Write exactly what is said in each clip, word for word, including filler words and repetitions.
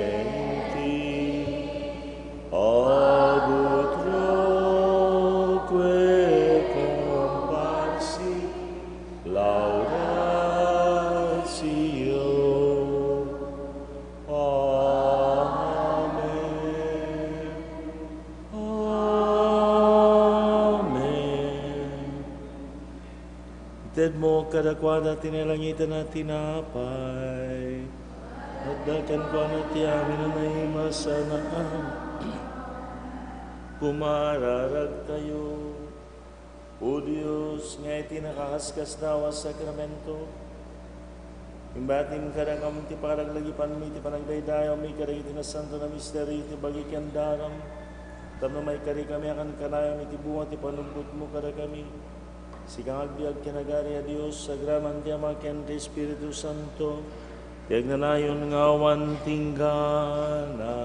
Procedenti ab utroque comparsi laudatio. Amen. Amen. Itedmo kadakuada ti nailangiten a tinapay. Adda kenkuana ti amin a naimasanaan. Kumararagtayo. O Dios, nga iti nakaskasdaaw a sakramento, imbatim kadakam ti pakaraglagipanmi ti panagdaydayawmi kadagiti nasanto a misterio iti bagi ken daram, tapno maikarikami a kankanayon iti bunga ti panunotmo kadakami. Sika nga agbiag ken agari a Dios, agraman ti Ama ken ti Espiritu Santo, ti agnanayon nga awan tinggana.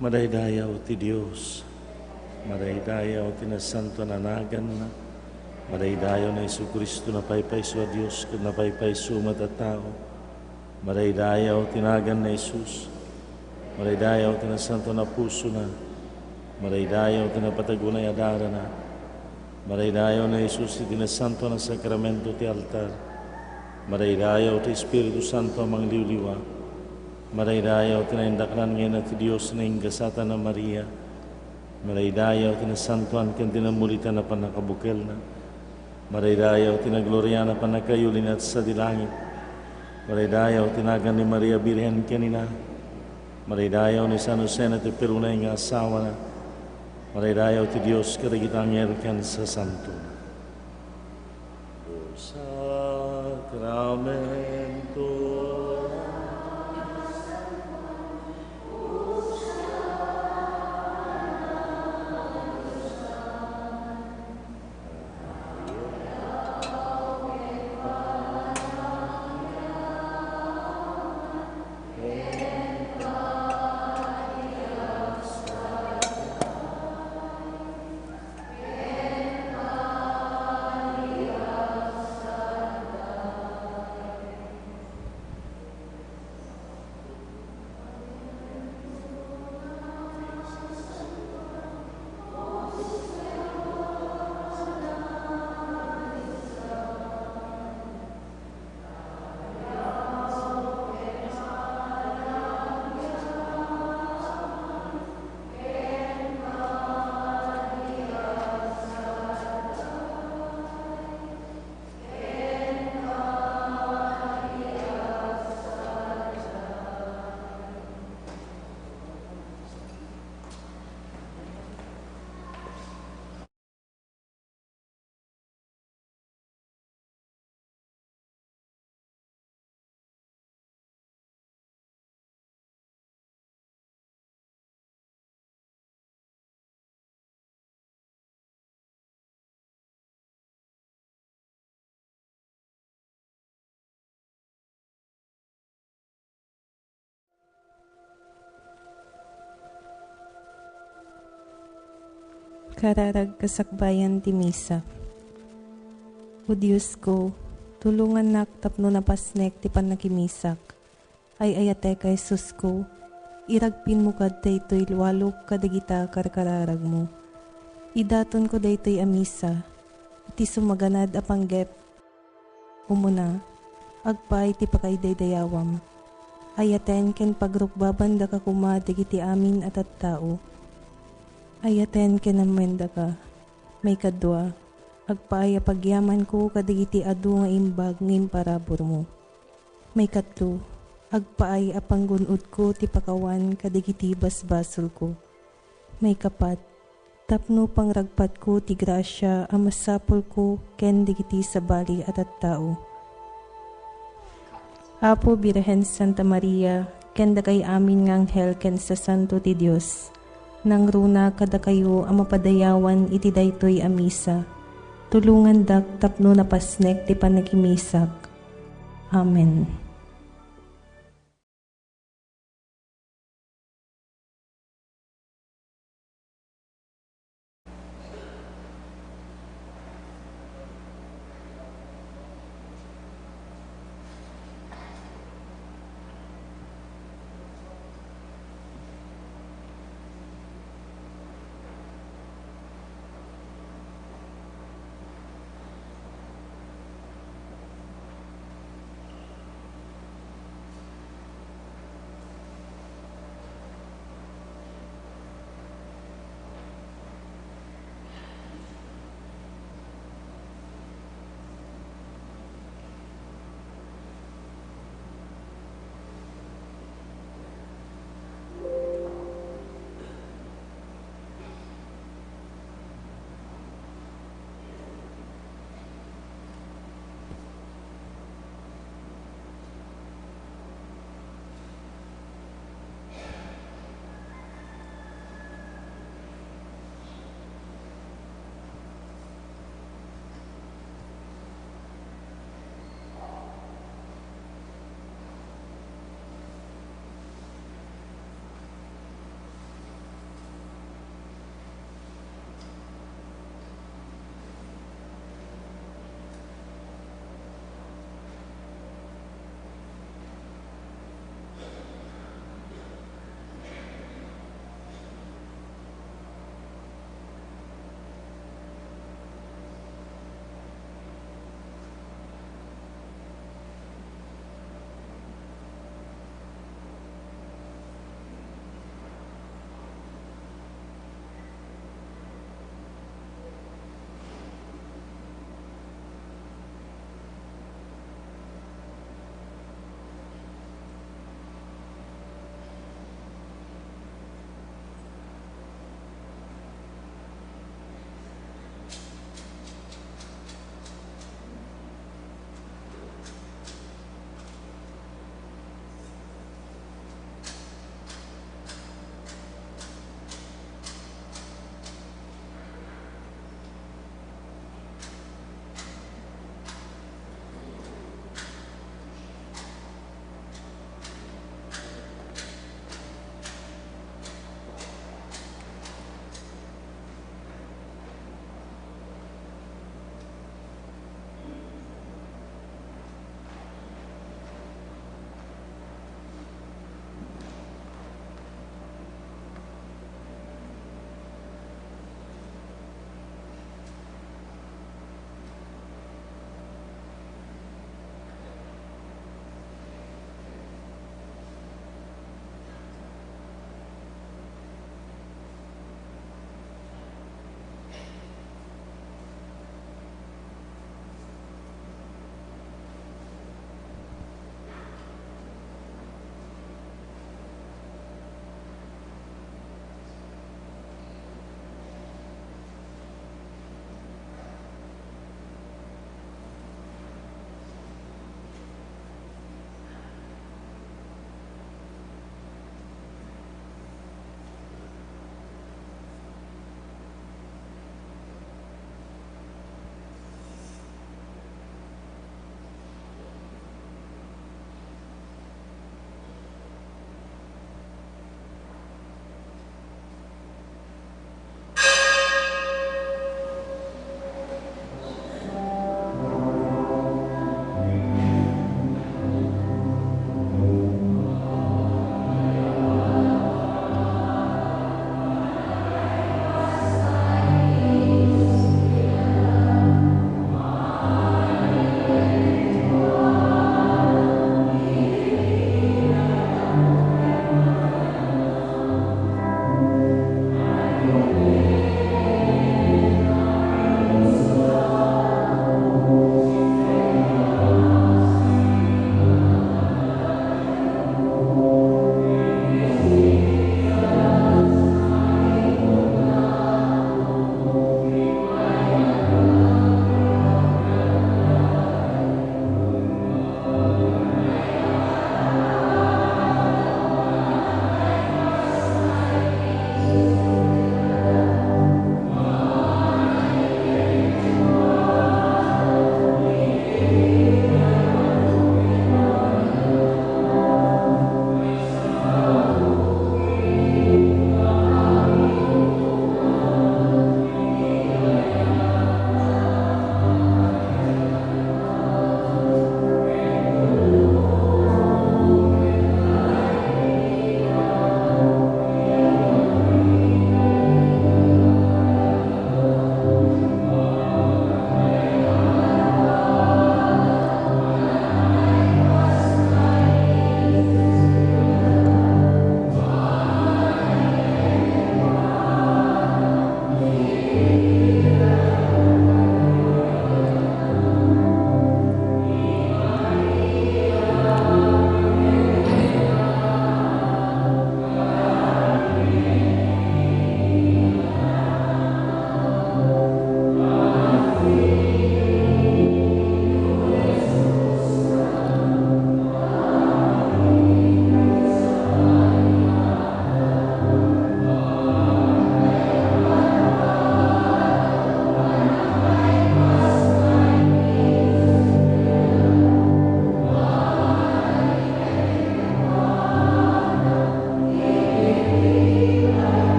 Madaydayaw ti Dios. Madaydayaw ti nasanto a naganna. Madaydayaw ni Jesu-Cristo, napaypayso a Dios ket napaypayso met a tao. Madaydayaw ti nagan ni Jesus. Madaydayaw ti nasanto a pusona. Madaydayaw ti napatag unay a darana. Madaydayaw ni Jesus iti nasanto a sakramento ti altar. Madaydayaw ti Espiritu Santo a mangliwliwa. Madaydayaw ti naindaklan nga Ina ti Dios nga ingasatan a Maria. Madaydayaw ti nasantoan ken ti namulitan a pannakabukelna. Madaydayaw ti nagloriana a pannakayulinat sadi langit. Madaydayaw ti nagan ni Maria Birhen ken Ina. Madaydayaw ni San Jose nga ti pirunay nga asawana. Madaydayaw ti Dios kadagiti anghel ken sasantona. Sakramento. Kararag kasakbayan ti Misa. O Diosko, tulongannak tapno napasnek ti pannakimisak. Ay-ayatek a Jesusko, iragpinmo kad daytoy walok kadagita karkararagmo. Idatonko daytoy a Misa, iti sumaganad a panggep. Umuna, agpaay ti pakaidaydayawam. Ayaten ken pagrukbabandaka koma dagiti amin a tattao. Ayaten ken ammoendaka. Maikadua, agpaay a pagyamanko kadagiti adu nga imbag nga imparaburmo. Maikatlo, agpaay a panggun-odko ti pakawan kadagiti basbasolko. Maikapat, tapno pangragpatko ti grasia a masapulko ken dagiti sabali a tattao. Apo Birhen Santa Maria, ken dakay amin nga anghel ken sasanto ti Dios, nangruna kadakayo a mapadayawan iti daytoy a Misa. Tulongandak tapno napasnek ti pannakimisak. Amen.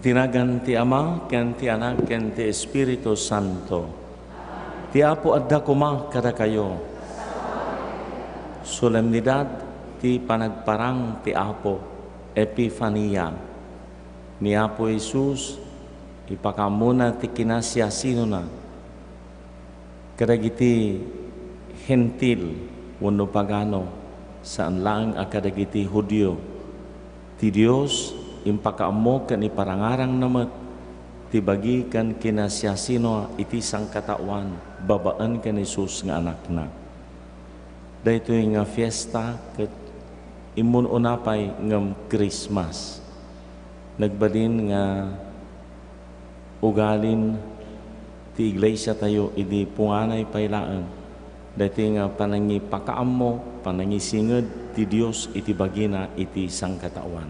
Ti nagan ti Ama, ken ti Anak, ken ti Espiritu Santo. Ti Apo adda koma kadakayo. Solemnidad ti panagparang ti Apo, Epifania. Ni Apo Jesus, ipakaammona ti kinasiasinona kadagiti Hentil wenno pagano, saan laeng a kadagiti Judio. Ti Dios impakaammo ken iparangarangna met ti bagi ken kinasiasinoa iti sangkataoan babaen ken Jesus nga Anakna. Daytoy nga fiesta ket immun-una pay ngem Christmas. Nagbalin nga ugalin ti iglesiatayo idi punganay pay laeng daytoy nga panangipakaammo, panangisinged ti Dios iti bagina iti sangkataoan.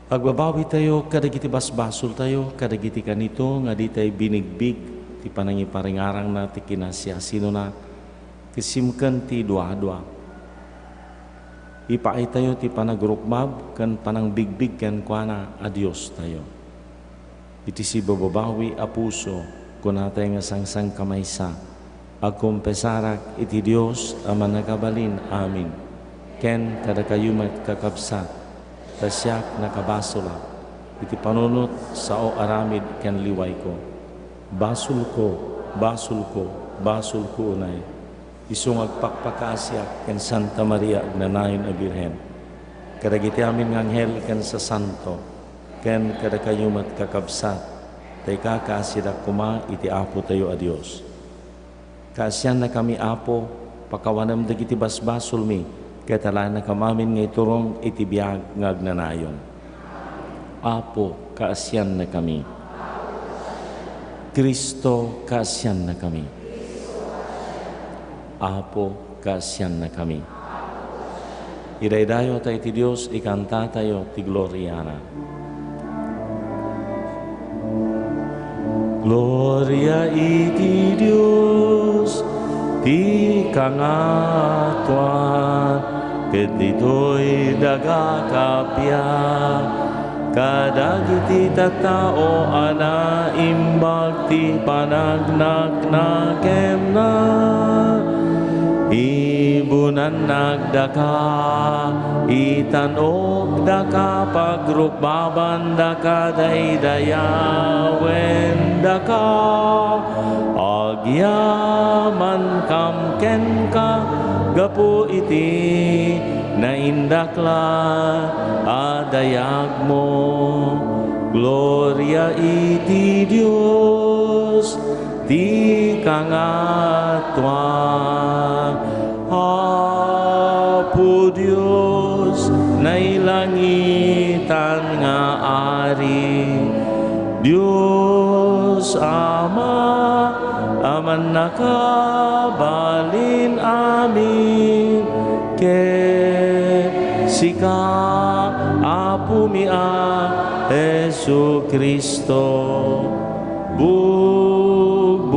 Agbabawitayo kadagiti basbasoltayo, kadagiti kanito nga ditay binigbig ti panangiparangarangna ti kinasiasinona, ket simken ti duadua. Ipaaytayo ti panagrukmab ken panangbigbig kenkuana a Diostayo. Iti sibababawi a puso, kunatay nga sangsangkamaysa, agkonfesarak iti Dios a Mannakabalin-amin, ken kadakayo met, kakabsat, ta siak nakabasolak iti panunot sao aramid ken liwayko. Basolko, basolko, basolko unay. Isu nga agpakpakaasiak ken Santa Maria Agnanayon a Birhen, kadagiti amin nga anghel ken sasanto, ken kadakayo met, kakabsat, ta ikakaasidak koma iti Apotayo a Dios. Kaasiannakami, Apo, pakawanem dagiti basbasolmi, ket alayannakam amin nga iturong iti biag nga agnanayon. Apo, kaasiannakami. Cristo, kaasiannakami. Apo, kaasiannakami. Idaydayawta iti Dios, ikantatayo ti gloriana. Gloria iti Dios ti kangatoan, ket ditoy daga kappia, kadagiti tattao a naimbag ti panagnaknakenna. Ibunannakdaka, itan-okdaka, pagrukmabandaka, daydayawendaka. Agyamankam kenka gapu iti naindaklan a dayagmo. Gloria iti Dios ti kangatoan. Apo Dios, nailangitan nga Ari, Dios Ama a Mannakabalin-amin, ket sika, Apomi a Jesu-Cristo, bugbugtong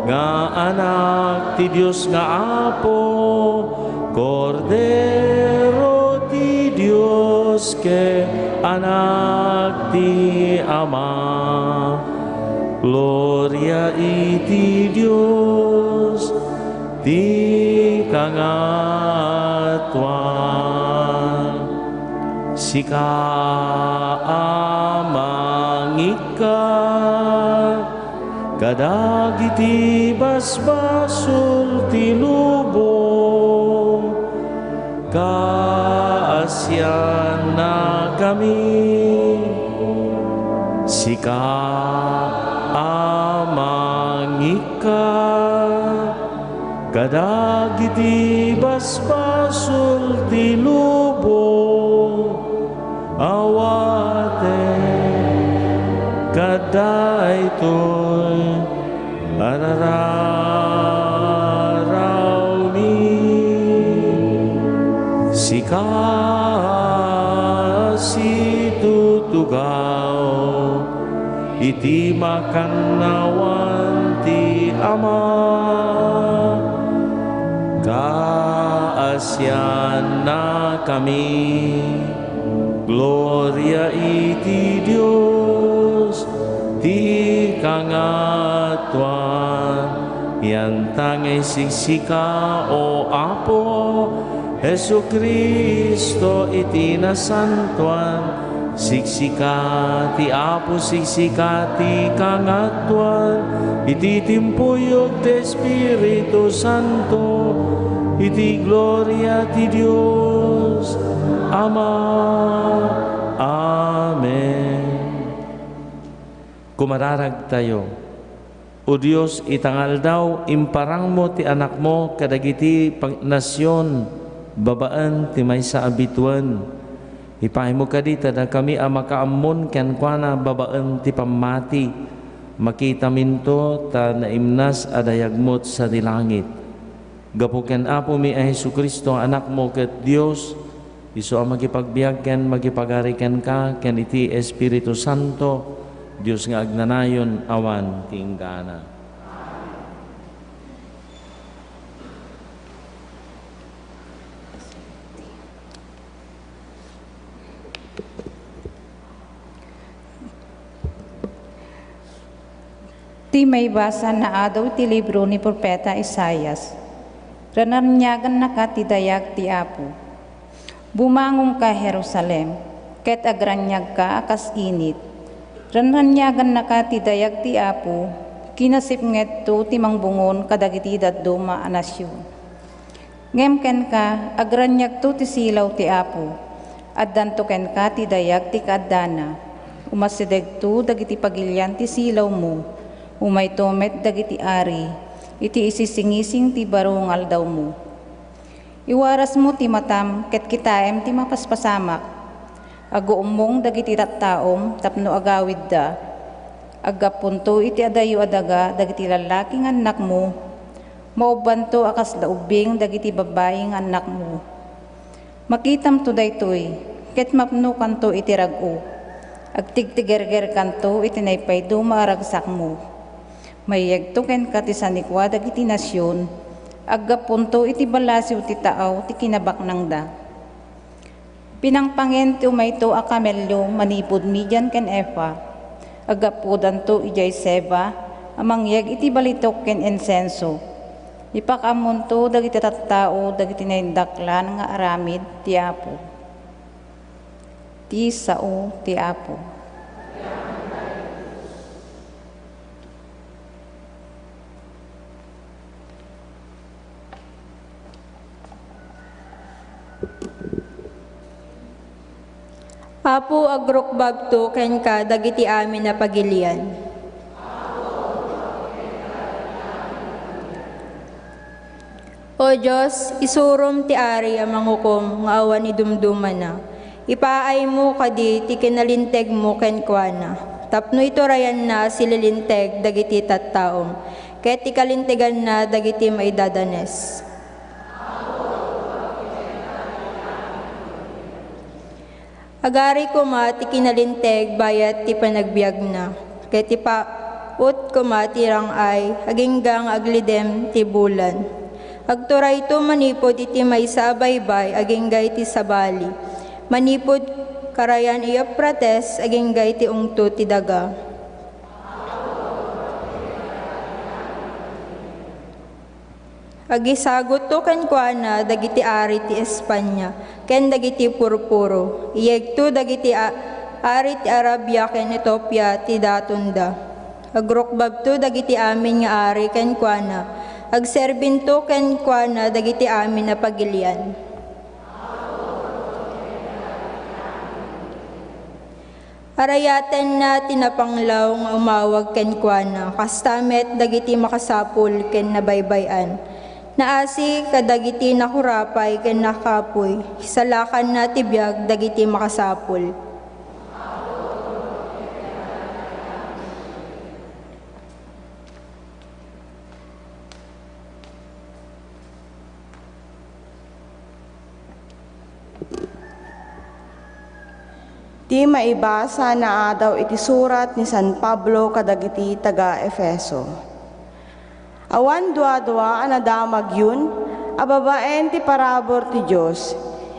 nga Anak ti Dios nga Apo, Kordero ti Dios ken Anak ti Ama. Gloria iti Dios ti kangatoan. Sika a mangikkat kadagiti basbasol ti lubong, kaasiannakami. Sika a mangikkat kadagiti basbasol ti lubong, awaten kadaytoy a rararawmi. Sika a situtugaw iti makannawan ti Ama, kaasiannakami. Gloria iti Dios ti kangatuan. Iantangay siksika, O Apo, Jesu-Cristo iti nasantuan. Siksika ti Apo, siksika ti kangatuan. Iti timpuyog ti Espiritu Santo, iti gloria ti Dios Ama. Amen. Kumararagtayo. O Dios, ita nga aldaw, imparangmo ti Anakmo kadagiti pag-, nasion babaen ti maysa a bituen. Ipaaymo kadi ta dakami a makaammon kenkuana babaen ti pammati, makitaminto ta naimnas a dayagmo sadi langit. Gapu ken Apomi a Jesu-Cristo, Anakmo ket Dios, isu a makipagbiag ken makipagari kenka ken iti Espiritu Santo, Dios nga agnanayon awan ti inggana. Ti maibasa nga adaw ti libro ni Profeta Isaias. Ranraniagannaka ti dayag ti Apo. Bumangonka, Jerusalem, ket agraniagka a kas init. Ranraniagannaka ti dayag ti Apo, kinasipngetto ti mangbungon kadagiti dadduma a nasion. Ngem kenka, agraniagto ti silaw ti Apo. Addanto kenka ti dayag ti kaaddana. Umasidegto dagiti pagilian ti silawmo. Umayto met dagiti ari iti isisingising ti baro nga aldawmo. Iwarasmo ti matam ket kitaem ti mapaspasamak. Aguummong dagiti tattaom tapno agawidda. Aggapunto iti adayo a daga dagiti lallaki nga annakmo. Maubbanto a kasla ubbing dagiti babbai nga annakmo. Makitamto daytoy, ket mapnokanto iti rag-o. Agtigtigergerkanto iti naipayduma a ragsakmo. Maiyegto kenka ti sanikua dagiti nasion, aggapunto iti balasiw ti taaw ti kinabaknangda. Pinangpangen ti umayto a kamelio manipud Midian ken Efa. Aggapudanto idiay Seba a mangyeg iti balitok ken insenso. Ipakaammonto dagiti tattao dagiti naindaklan nga aramid ti Apo. Ti sao ti Apo. Apo, agrukbabto kenka dagiti amin a pagilian. O Dios, isurom ti ari a mangukom nga awan idumdumana. Ipaaymo kadi ti kinalintegmo kenkuana, tapno iturayanna a sililinteg dagiti tattaom, ket ikalinteganna dagiti maidadanes. Agari koma ti kinalinteg bayat ti panagbiagna, ket ipaut koma ti rang-ay agingga nga aglidem ti bulan. Agturayto manipud iti maysa a baybay agingga iti sabali, manipud karayan Eufrates agingga iti ungto ti daga. Agisagutto kenkuana dagiti ari ti Espania ken dagiti purpuro. Iyegto dagiti a-, ari ti Arabia ken Etiopia ti datonda. Agrukbabto dagiti amin nga ari kenkuana. Agserbinto kenkuana dagiti amin a pagilian. Arayatenna ti napanglaw nga umawag kenkuana, kasta met dagiti makasapul ken nabaybay-an. Naasi kadagiti nakurapay ken nakapuy, isalakanna ti biag dagiti makasapul. Ti maibasa nga adaw iti surat ni San Pablo kadagiti taga-Efeso. Awan duadua a nadamagyon a babaen ti parabur ti Dios.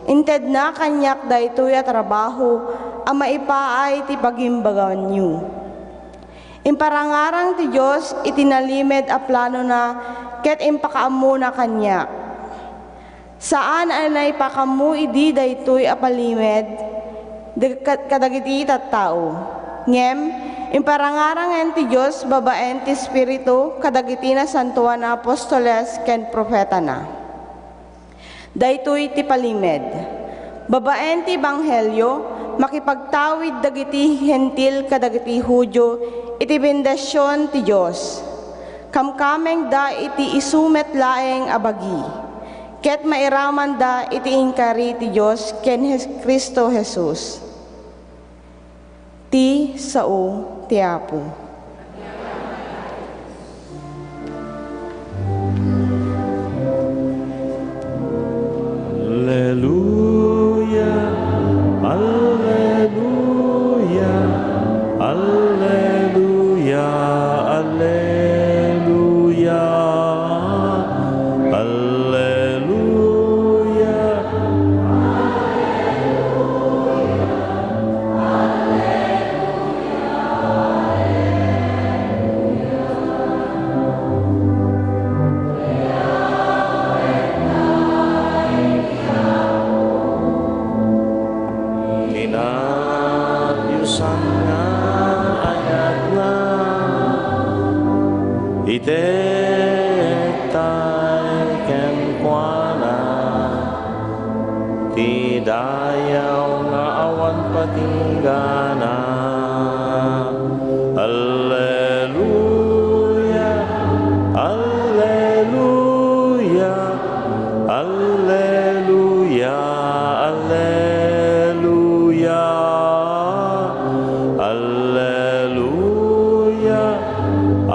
Intedna kaniak daytoy a trabaho a maipaay ti pagimbaganyo. Imparangarang ti Dios iti nalimed a planona ket impakaammona kaniak. Saan a naipakammo idi daytoy a palimed da-, kad-, kadagiti tattao. Ngem, imparangarangen ti Dios babaen ti Espiritu kadagiti nasantoan a apostoles ken profetana. Daytoy ti palimed. Babaen ti ebanghelio, makipagtawid dagiti Hentil kadagiti Judio iti bendision ti Dios. Kamkamengda iti isu met laeng a bagi, ket mairamanda iti inkari ti Dios ken Jes-, Cristo Jesus. Ti sao ti Apo. Alleluia, alleluia, alleluia, alleluia, alleluia. Kinadiosan nga ayatna, itektay kenkuana ti dayaw nga awan patinggana. Alleluia, alleluia, alleluia, alleluia, alleluia,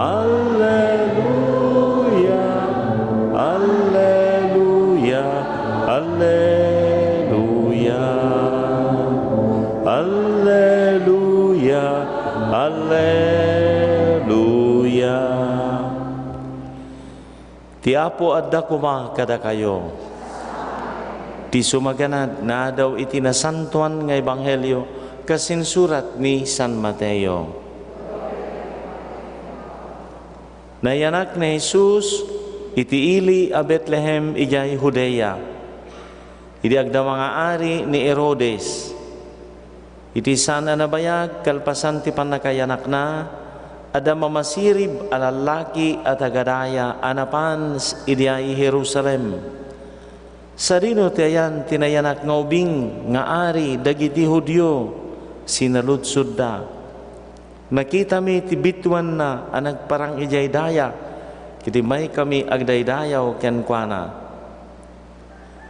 alleluia, alleluia, alleluia, alleluia. Ti Apo adda koma kadakayo. Ti sumaganad nga adaw iti nasantoan nga ebanghelio kas insurat ni San Mateo. Nayanak ni Jesus iti ili a Betlehem idiay Judea, idi agdama nga ari ni Herodes. Iti saan a nabayag, kalpasan ti pannakayanakna, adda mamasirib a lallaki a taga-daya a napan s-, idiay Jerusalem. Sadino ti ayan ti nayanak nga ubing nga ari dagiti Judio? Sinaludsodda. Nakitami ti bituenna a nagparang idiay daya, ket immaykami agdaydayaw kenkuana.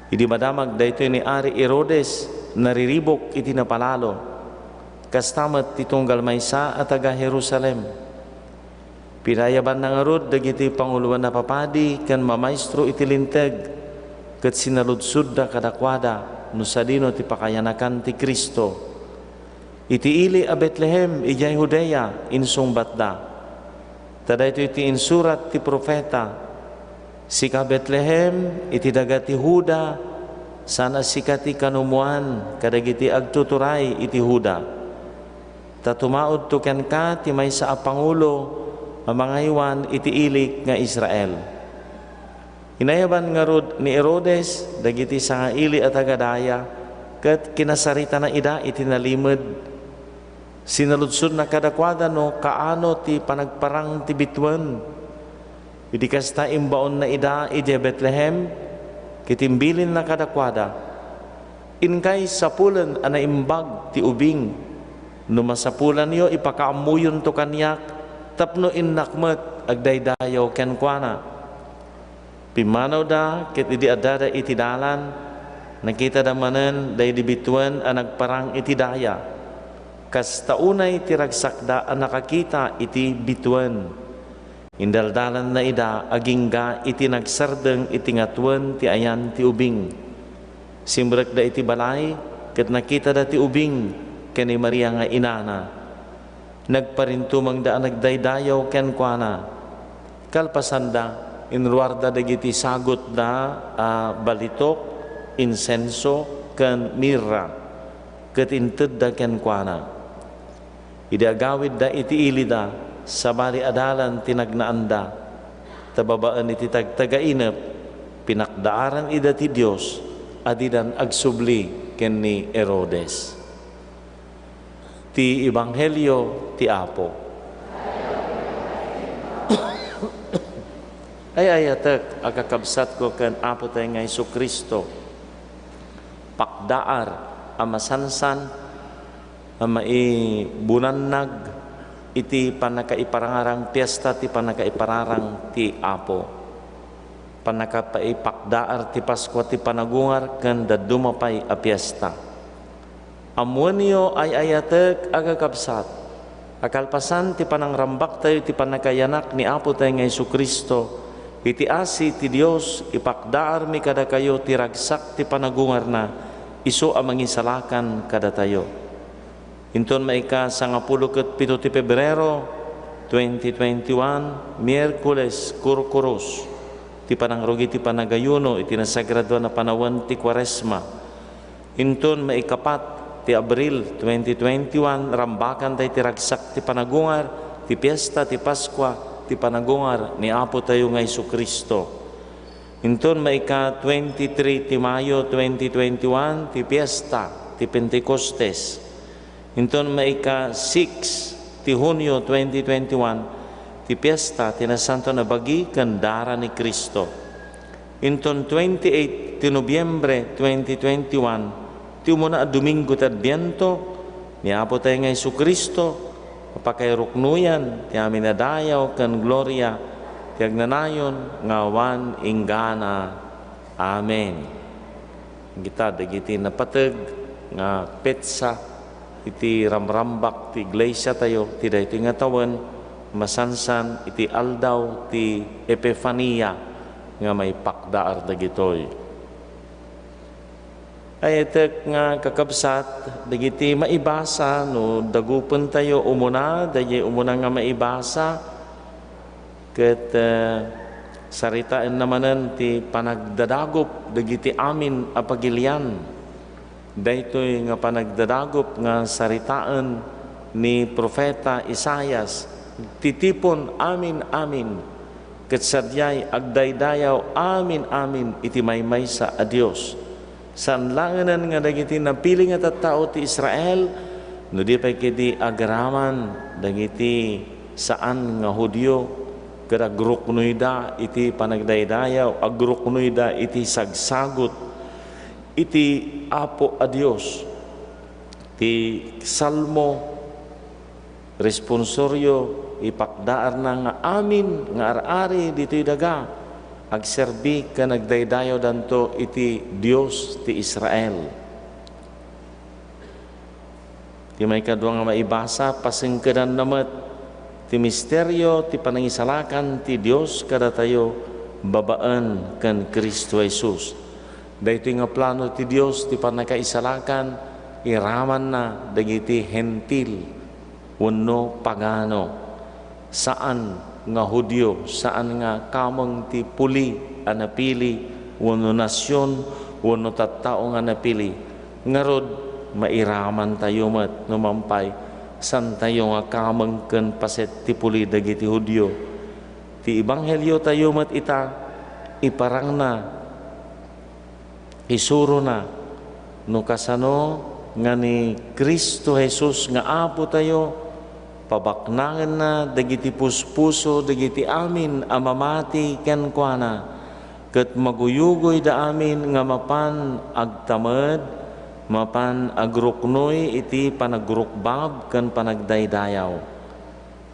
Idi madamag daytoy ni Ari Herodes, nariribuk iti napalalo. Kasta met ti tunggal maysa a taga-Jerusalem. Pinayabanna ngarud dagiti panguloen a papadi ken mamaestro iti Linteg, ket sinaludsodda kadakuada no sadino ti pakayanakan ti Cristo. "Iti ili a Betlehem idiay Judea," insungbatda. Ta daytoy ti insurat ti profeta, "Sika, Betlehem, iti daga ti Juda, saan a sika ti kanumoan kadagiti agtuturay iti Juda. Ta tumaudto kenka ti maysa a pangulo a mangaywan iti ilik nga Israel." Inayaban ngarud ni Herodes dagiti sangaili a taga-daya, ket kinasaritana ida iti nalimed. Sinaludsodna kadakuada no kaano ti panagparang ti bituen. Idi kasta, imbaonna ida idiay Betlehem, ket imbilinna kadakuada, "Inkay sapulen a naimbag ti ubing. No masapulanyo, ipakaammoyonto kaniak tapno innak met agdaydayaw kenkuana." Pimmanawda, ket idi addada iti dalan, nakitada manen daydi bituen a nagparang iti daya. Kasta unay ti ragsakda a nakakita iti bituen. Indaldalanna ida agingga iti nagsardeng iti ngatuen ti ayan ti ubing. Simrekda iti balay, ket nakitada ti ubing ken ni Maria nga inana. Nagparintumengda a nagdaydayaw kenkuana. Kalpasanda, inruarda dagiti sagutda a balitok, insenso, ken mirra, ket intedda kenkuana. Idi agawidda iti ilida, sabali adalan ti nagnaanda, ta babaen iti tagtagainep, pinakdaaran ida ti Dios a didan agsubli ken ni Herodes. Ti Ebanghelio ti Apo. Ay-ayatek a kakabsatko ken Apotayo nga Jesu-Cristo, pakdaar a masansan a maibunannag iti pannakaipararang, piesta ti pannakaipararang ti Apo. Pannakapaipakdaar ti Paskua ti panagungar ken dadduma pay a piesta. Ammoenyo, ay-ayatek a kakabsat, a kalpasan ti panangrambaktayo iti pannakayanak ni Apotayo nga Jesu-Cristo, iti asi ti Dios, ipakdaarmi kadakayo ti ragsak ti panagungarna, isu a mangisalakan kadatayo. Inton maika sangapulo ket pito ti Pebrero, twenty twenty-one, Miyerkules, kurkurus, ti panangrugi ti panagayuno iti nasagradua a panawen ti Kuaresma. Inton maikapat ti Abril twenty twenty-one, rambakan tayo ti ragsak ti panagungar, ti piesta ti Paskua, ti panagungar ni Apotayo nga Jesu-Cristo. Inton maika twenty-three ti Mayo twenty twenty-one, ti piesta ti Pentecostes. Inton maika six ti Hunio twenty twenty-one, ti piesta ti Nasantoan a Bagi ken Dara ni Cristo. Inton twenty-eight ti Nobiembre twenty twenty-one, ti umuna a Domingo ti Adbiento ni Apotayo nga Jesu-Cristo, a pakairuknoyan ti amin a dayaw ken gloria ti agnanayon nga awan inggana. Amen. Kita dagiti napateg nga petsa iti ramrambak ti iglesiatayo ti daytoy nga tawen, masansan iti aldaw ti Epifania nga maipakdaar dagitoy. Ay-ayatek nga kakabsat, dagiti maibasa no dagupentayo umuna, daydiay umuna nga maibasa, ket, eh, saritaenna manen ti panagdadagup dagiti amin a pagilian. Daytoy nga panagdadagup nga saritaen ni Profeta Isaias, titipon amin-amin, ket sadiay agdaydayaw amin-amin iti maymaysa a Dios. Saan laengen nga dagiti napili nga tattao ti Israel, no di pay ketdi agraman dagiti saan nga Judio, ket agruknoyda iti panagdaydayaw, agruknoyda iti sagsagut iti Apo a Dios. Ti Salmo, responsorio, ipakdaarna nga amin nga ar-ari ditoy daga, agserbi ken agdaydayawdanto iti Dios ti Israel. Ti maikadua nga maibasa, pasengkedanna met ti misterio ti panangisalakan ti Dios kadatayo babaen ken Cristo Jesus. Daytoy nga plano ti Dios ti pannakaisalakan, iramanna dagiti Hentil wenno pagano. Saan nga Judio, saan nga kameng ti puli a napili wenno nasion wenno tattao nga napili. Ngarud, mairamantayo met no mampay saantayo nga kameng ken paset ti puli dagiti Judio. Ti ebangheliotayo met ita, iparangna, isurona, no kasano nga ni Cristo Jesus nga Apotayo, pabaknangenna dagiti puspuso dagiti amin a mamati kenkuana, ket maguyugoyda amin nga mapan agtamed, mapan agruknoy iti panagrukbab ken panagdaydayaw.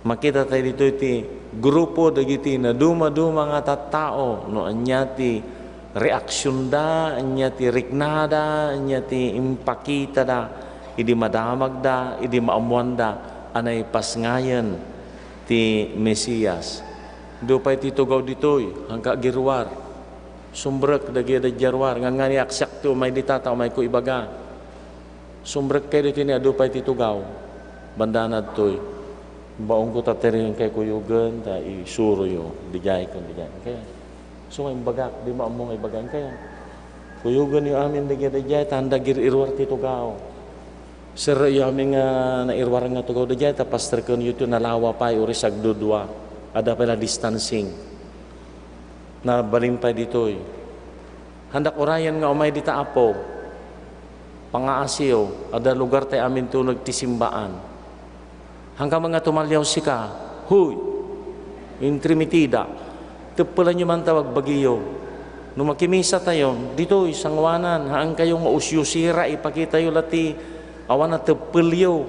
Makitatayo ditoy ti grupo dagiti nadumaduma nga tattao, no ania ti reaksionda, ania ti riknada, ania ti impakitada idi madamagda, idi maammoanda a naipasngayen ti Mesias. Adu pay ti tugaw ditoy, hangka agiruar. Sumrek dagiti daddi a ruar, ngangani aksiak ti umay dita ta umayko ibaga. Sumrek kay ditoy ni adu pay ti tugaw. Bandana ditoy. Baonko ta tirion kay kuyogen, ta isuroyo. Didiay ken didiay. Kay, so nga imbagak, di maammo nga ibagan kay. Kuyogenyo amin dagiti daydiay, ta anda gir-iruar ti tugaw. Serrekyo amin nga nairuar nga tugaw daydiay, ta pasterkenyo ti nalawa pay, uray sagdudua. Adda pay la distancing. Nabalin pay ditoy. Handak urayen nga umay dita, Apo. Pangaasiyo, adda lugar tay amin tuneg ti simbaan. Haanka met nga tumaliaw sika, huy, intrimitida. Teppelanyo man ta bagbagiyo. No makimisa tayo, ditoy, sangoanan, haankayo nga usyusira, ipakitayo la ti awan a teppelyo.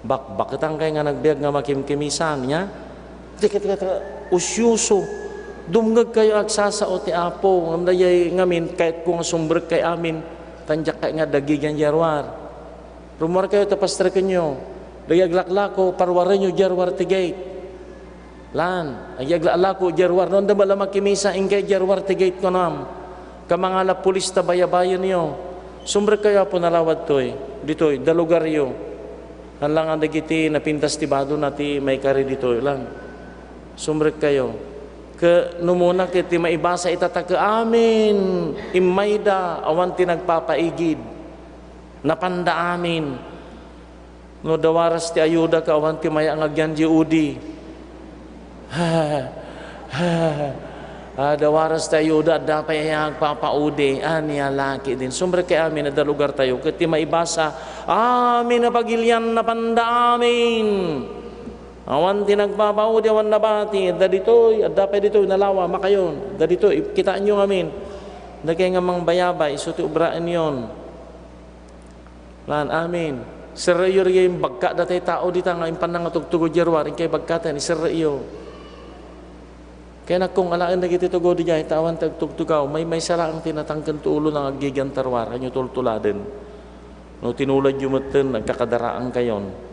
Bakbaketankay nga nagbiag nga makimkimisan, nia? Tika, tika, tika, usyoso. Dumngegkayo agsasao ti Apo, ngem daydiay ngamin, kayatko nga sumbrekkay amin, ta diak kayat nga dagigan diay ruar. Rummuarkayo ta pasterkenyo. Dagiti aglaklako, paruarenyo diay ruar ti gate. Lan, dagiti aglaklako diay ruar. No adda met la makimisa, inkay diay ruar ti gate, kunam. Ka mangala pulis ta bayabayenyo. Sumbrekkayo, Apo, nalawad toy. Ditoy, adda lugaryo. Haan la nga dagiti napintas ti badona ti maikari ditoy, lan. Sumbrekkayo. Ket no umuna ket ti maibasa ita, ta ket amin, immayda, awan ti nagpapaigid. Napanda amin. No adda waras ti ayuda ket awan ti mayaat nga agyan diay udi. Ah, adda waras ti ayuda, adda pay aya agpapaudi. Ania la ketdin. Sumrekkay amin, adda lugartayo. Ket ti maibasa, amin a pagilian, napanda amin. Awan ti nagpapaudi, awan nabati. Adda ditoy, adda pay ditoy, nalawa, makayon. Adda ditoy, kitaenyo ngamin. Dagiti nga mangbayabay, isu ti obraenyon. Lan, amin. Serrekyo dagiti bagka, datay tao dita nga impanna nga tugtugaw diay ruar, inkay bagkaten, iserrekyo. Kayatko nga alaen dagiti tugaw diay, ta awan ti agtugtugaw, maymaysa laeng ti natangken ti ulona nga aggigian ta ruar, haanyo tultuladen. No tinuladyo metten, agkakadaraankayon.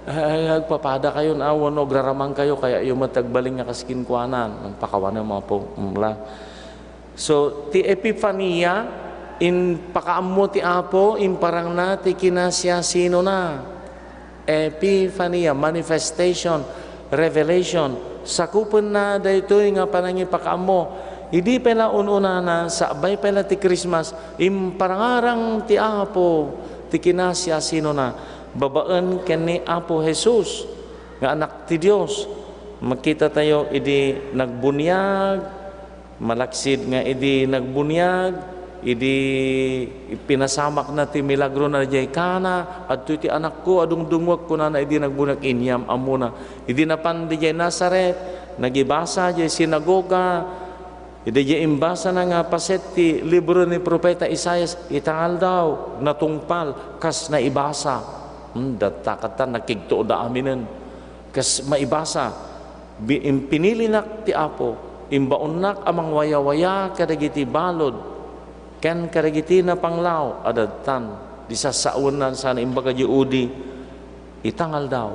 Ay, agpapadakayon, awan, no, agraramankayo, kayatyo met agbalin nga kas kinkuanan. Nagpakawanem, Apo. Mm, la. So, ti Epifania, impakaammo ti Apo, imparangna ti kinasiasinona. Epifania, manifestation, revelation. Sakupenna daytoy nga panangipakaammo. Idi pay la un-unana, sakbay pay la ti Christmas, imparangarang ti Apo ti kinasiasinona babaen ken ni Apo Jesus nga Anak ti Dios. Makitatayo idi nagbuniag, malaksid nga idi nagbuniag, idi pinasamakna ti milagrona diay Cana, "Adtoy ti anakko a dungdungngoek," kunana idi nagbuniag, inyam-ammona. Idi napan diay Nazaret, nagibasa diay sinagoga, idi diay imbasana nga paset ti libro ni Profeta Isaias, ita nga aldaw, natungpal, kas naibasa. Hmm, datta katan, nakigtuoda aminen. Kas maibasa, bi-, impinilinak ti Apo, imbaonnak a mangwayawaya kadagiti balud ken kadagiti napanglaw a dadtan di sassawenna, sana imbaga diay udi, ita nga aldaw,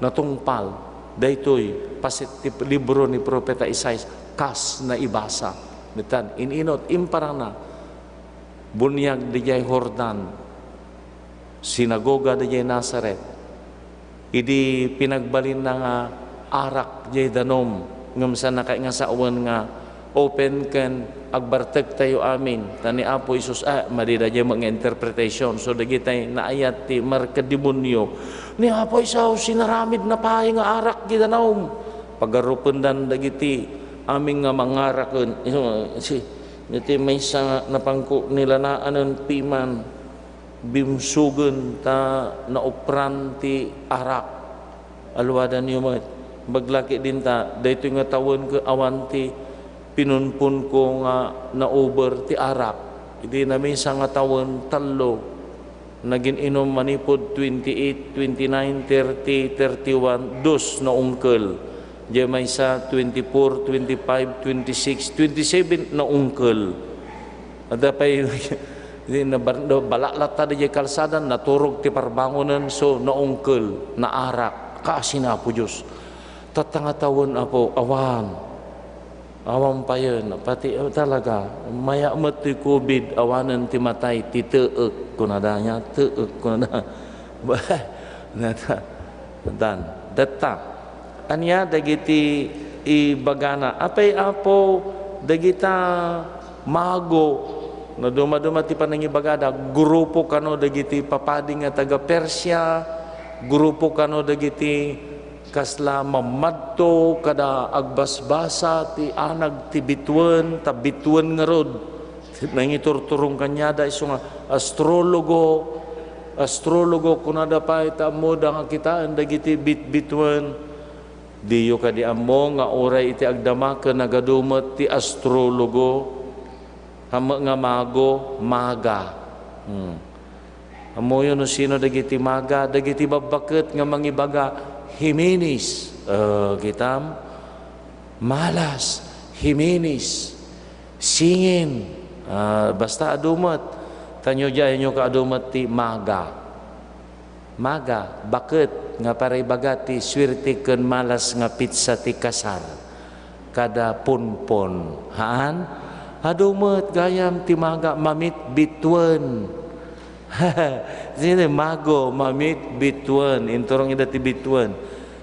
natungpal daytoy paset ti libro ni Profeta Isaias kas naibasa. Metan, in-inut, imparangna, buniag diay Jordan, sinagoga diay Nazaret. Idi pinagbalinna nga arak diay danum, ngem saanna kay nga sawen nga open ken agbartektayo amin. Ta ni Apo Jesus, ah, madi daydiay met nga interpretation. So, dagitay naayat ti markademonio. Ni Apo Jesus, sinaramidna pay nga arak diay danum. Pagarupendan dagiti amin nga mangaraken. Isu-, si, iti maysa nga napangko, nilanaanen piman. Bimsugen ta naupran ti arak. Aluadanyo met. Baglaki dinta, daytoy nga tawen ket awan ti pinunpunko nga nauber ti arak. Idi namaysa nga tawen, tallo. Nagin-inum manipud twenty-eight, twenty-nine, thirty, thirty-one, dos naungkel. Diay maysa, twenty-four, twenty-five, twenty-six, twenty-seven, naungkel. Adda pay, di, nabar-, nabala latta diay kalsada, naturog ti parbangonen, so, naungkel, naarak. Kaasi ni Apo Dios. Tatta nga tawen, Apo, awan. Awan payen, pati, oh, talaga, maya met ti covid, awanen ti matay, ti teek, kunada nia, teek, kunada. Nata-, dan, datta. Ania dagiti ibagana? Apay, Apo, Dagita mago, no dumaduma ti panangibagada, grupo kano dagiti papadi nga taga Persia, grupo kano dagiti kasla mamadto kada agbasbasa ti anag ti bituen, ta bituen ngarud. Nangiturturong kaniada isu nga astrologo, astrologo, kunada pay ta ammoda nga kitaen dagiti bitbituen. Diyo kadi ammo nga uray iti agdama ken nagadu met ti astrologo, haan met nga mago, maga. Hmm. Ammoyo no sino dagiti maga? Dagiti babbaket nga mangibaga, Jimenez. Ah, kitam? Malas, Jimenez, Singin. Ah, basta adu met. Tanyo diayenyo ka adu met ti maga. Maga, baket nga paraibaga ti suerte ken malas nga petsa ti kasar kada ponpon. Haan? Adu met gayam ti maga, mamitbituen. Sino mago, mamitbituen. Inturong ida ti bituen.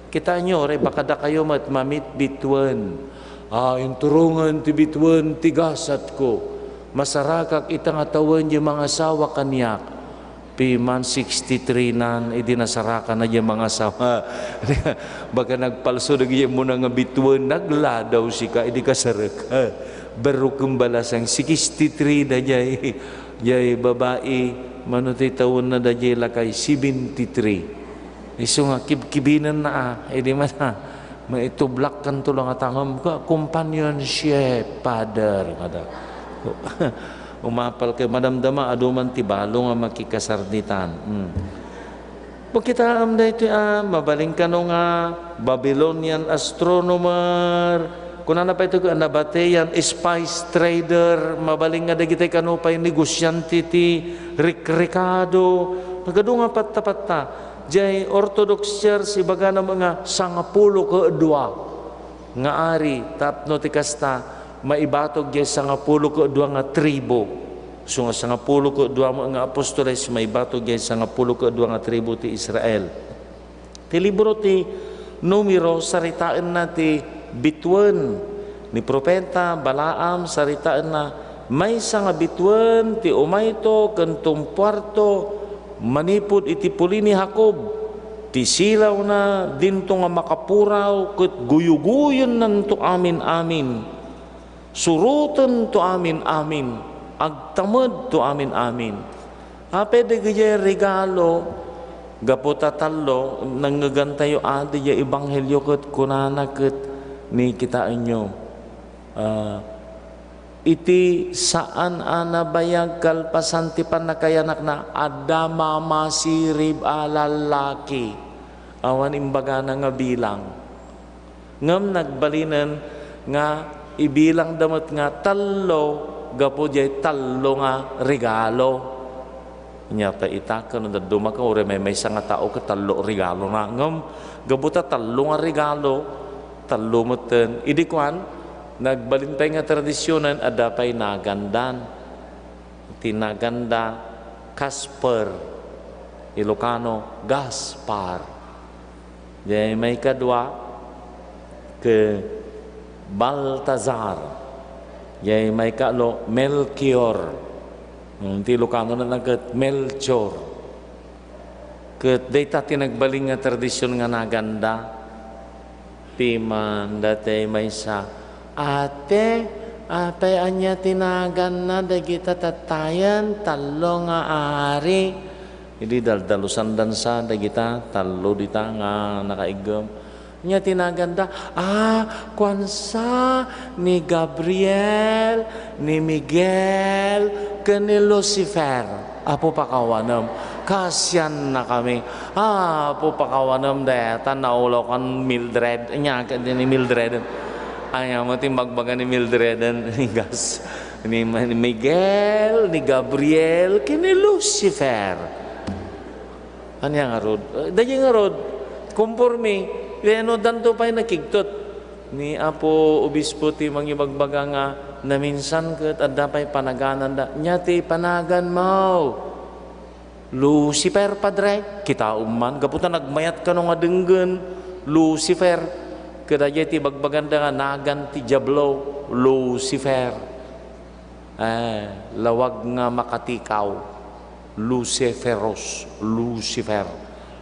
Kitaenyo, uray bakadakayo met, mamitbituen. Ah, inturongen ti bituen ti gasatko. Masarakak ita nga tawen diay mangasawa kaniak. Piman sixty-three nan, idi nasarakanna diay mangasawa. Baga nagpalso dagiti immuna nga bituen, nagladaw sika, idi kasarek. Berro ken balasang, sixty-three da diay, diay babai, mano ti tawenna da diay lakay, seventy-three. Isu nga kibkibinenna, ah, idi mata, maitublakkanto la nga tangem ka, companionship, Father, kada. Umapal kay madamdama, adu man ti balo nga makikasarditan. Hmm. Makitaem daytoy, ah, mabalin kano nga Babylonian astronomer, kunana pay ito nga nabatean, spice trader, mabalin nga dagiti kano pay negosiante ti rikrikado, nagadu nga patta-patta. Diay Orthodox Church, ibagana met nga sangapulo ket dua nga ari, tapno ti kasta, maibatog diay sangapulo ket dua nga tribu. Isu nga sangapulo ket dua met nga apostoles, maibatog diay sangapulo ket dua nga tribu ti Israel. Ti libro ti Numero, saritaenna ti bituen. Ni Profeta Balaam, saritaenna maysa nga bituen ti umayto ken tumpuarto manipud iti puli ni Jacob. Ti silawna dinto nga makapuraw ket guyoguyennanto amin-amin. Surotento amin-amin, agtamedto amin-amin. Apay dagiti regalo, gapu ta tallo, nangngegantayo adi diay ebanghelio ket kunana ket ni kitaenyo, ah, iti saan a nabayag kalpasan ti pannakayanakna, adda mamasirib a lallaki. Awan imbagana nga bilang. Ngem nagbalinen nga ibilangda met nga tallo gapu diay tallo nga regalo. Ania ta ita, ken no dadduma ka, uray maymaysa nga tao ket tallo regalona. Ngem gapu ta tallo nga regalo, tallo metten. Idi kuan, nagbalin pay nga tradisionen, adda pay nagandan. Ti naganda, Casper. Ilocano, Gaspar. Diay maikadua, ket Baltazar. Diay maikatlo, Melchior. Hmm, ti Ilocano na ket Melchor. Ket dayta ti nagbalin nga tradision nga naganda. Piman daytoy maysa, "Ate, apay ania ti naganna dagita tattayen, tallo nga ari?" Idi daldalusandansa dagita tallo dita nga nakaiggem. Ania ti naganda? Ah, kuansa ni Gabriel, ni Miguel, ken ni Lucifer. Apo, pakawanem. Kaasiannakami. Ah, Apo, pakawanem dayta naulaw kan Mildred. Ania ket ni Mildred? Ania met ti imbagbaga ni Mildred? Gas. Ni Ma-, ni Miguel, ni Gabriel, ken ni Lucifer. Ania ngarud? Eh, dagiti ngarud, kompormi, wenno danto pay nakigtot. Ni Apo Obispo ti mangibagbaga nga naminsan ket adda pay panagananda. Ania ti panaganmo? Lucifer, Padre. Kitaem man, gapu ta nagmayat kano nga denggen, Lucifer. Kadaydiay ti bagbaganda nga nagan ti Diablo, Lucifer. Eh, lawag nga makatikaw. Luciferus, Lucifer.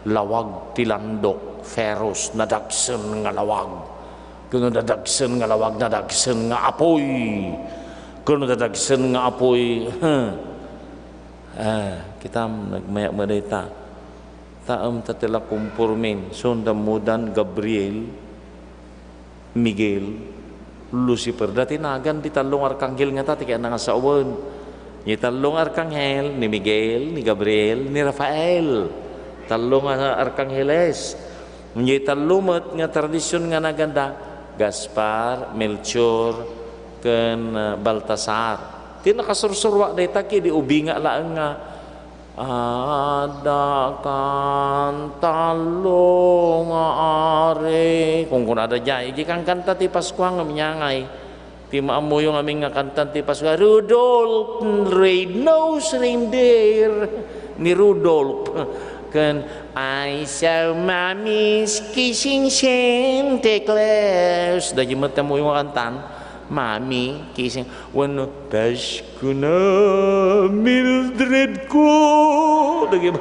Lawag ti landok, ferus, nadagsen nga lawag. Ken no nadagsen nga lawag, nadagsen nga apuy. Ken no nadagsen nga apuy, ah, kitam, nagmayak mo dayta. Taem ta ti la kumpormin. Sunda mudan Gabriel, Miguel, Lucifer. Dati nagan di tallo nga arkanghel ngata ti kayatna nga sawen. Ni tallo nga arkanghel, ni Miguel, ni Gabriel, ni Rafael. Tallo nga arkangheles. Ni tallo met nga tradision nga naganda, Gaspar, Melchor, ken, ah, Baltasar. Ti nakasursurwa dayta ket idi ubinga laeng nga Adda kan tallo nga ari. Kunkunada diay, idi kankanta ti Paskua ngem inyangay ti maammoyo ngamin nga kantan ti Paskua, Rudolph Red-Nosed Reindeer ni Rudolph. Ken, I saw Mommy's kissing Santa Claus. Daydi met ti ammoyo nga kantan. Mami, kissing, wenno, Pasko na, Mildred ko. Dagiti,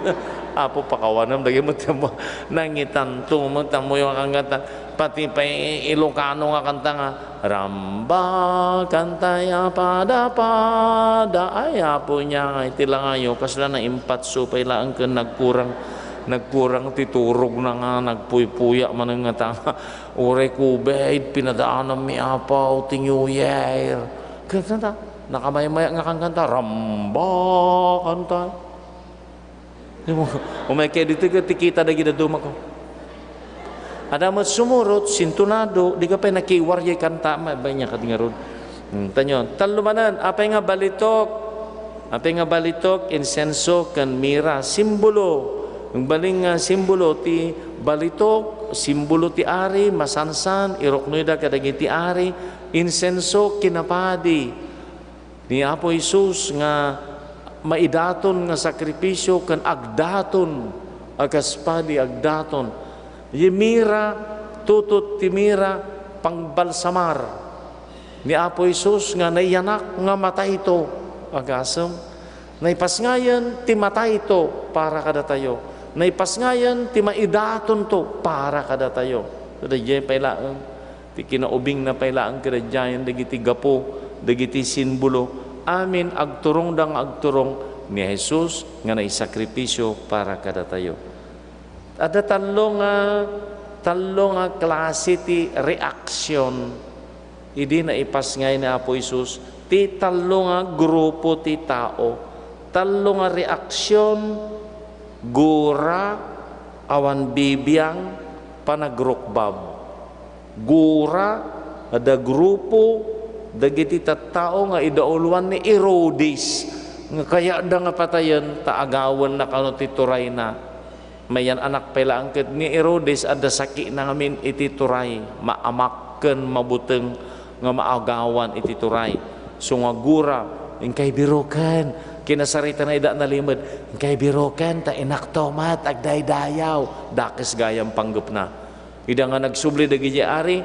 Apo, pakawanam, dagiti met ti ammo, nangitanto met ti ammoyo nga kangatan. Pati pay Ilocano nga kanta nga, Ramba, kantay a pada-pada. Ay, Apo, inyangay, ti langayo, kasla naimpatso pay laeng ken nagkurang, nagkurang ti turogna nga nagpuypuya manen nga tama. Uray COVID, pinadaananmi, Apo, ti New Year. Ket ta, nakamaymaya nga kankanta, Ramba, kanta. Umay kay ditoy ket ti kita dagiti dadduma ko. Adda met sumurot, sintonado, di ka pay nakiwar jay kanta, ma-, ba niya kat ngarud. Hmm, tanyo, tallo manen, apay nga balitok? Apay nga balitok, insenso, ken mira, simbolo. Nagbalin nga simbolo ti balitok, simbolo ti ari, masansan, iruknoyda kadagiti ari, insenso, kinapadi ni Apo Jesus nga maidaton nga sakripisio ken agdaton a kas padi agdaton. Ti mira, tutut ti mira, pangbalsamar ni Apo Jesus nga naiyanak nga matayto, agasem. Naipasngayen ti matayto para kadatayo. Naipasngayen ti maidatonto para kadatayo. So, daydiay pay laeng ti kinaubingna pay laeng kadaydiayen dagiti gapu, dagiti simbolo. Amin, agturongda nga agturong ni Jesus nga naisakripisio para kadatayo. Adda tallo nga, tallo nga klase ti reaksion idi naipasngay ni Apo Jesus ti tallo nga grupo ti tao. Tallo nga reaksion, gura, awan bibiang, panagrukbab. Gura, adda grupo dagiti tattao nga idauloan ni Herodes nga kayatda nga patayen ta agawenna kano ti turayna. Mayan-anak pay laeng ket ni Herodes, adda sakina ngamin iti turay, maamak ken mabuteng nga maagawan iti turay. So nga gura, inkay biroken, kinasaritana ida nalimed, inkay biroken ta inakto met agdaydayaw, dakes gayam panggepna. Ida nga nagsubli dagiti ari,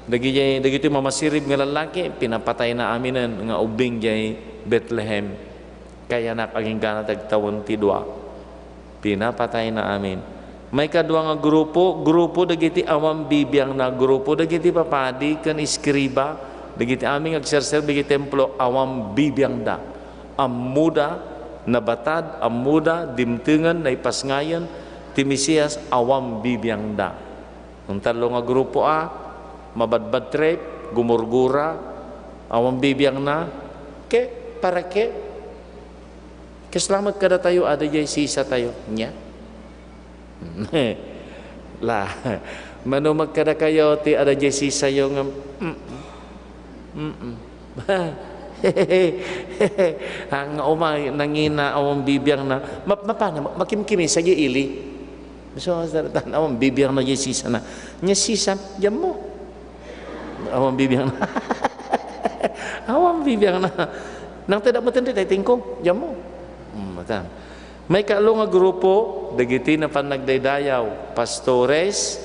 dagiti, dagiti mamasirib nga lallaki, pinapatayna aminen nga ubbing jay Betlehem. Kayanak agingganat agtawen ti dua. Pinapatayna amin. Maikadua nga grupo, grupo dagiti awan bibiangna, grupo dagiti papadi ken eskriba, dagiti amin nga agserserbi iti templo, awan bibiangda. Ammoda, nabatad, ammoda, dimtengen, naipasngayen ti Mesias, awan bibiangda. Ang tallo nga grupo a, mabadbadtrip, gumurgura, awan bibiangna, ke, para ke. Kasla met kadatayo, adda jay sisatayo, nia? La, mano met kadakayo ti adda jay sisayo nga, mm, mm, mm. Ang uma, nangina, awan bibiangna, map-, mapana, makimkimi, sagi ili. So, tan-awan, bibiangna jay sisana. Nia sisam, diammo. Awan bibiangna. Awan bibiangna. Nangted-ak met dayta tingko, diammo. Hmm, matan. Maikatlo nga grupo, dagiti napan nagdaydayaw, pastores,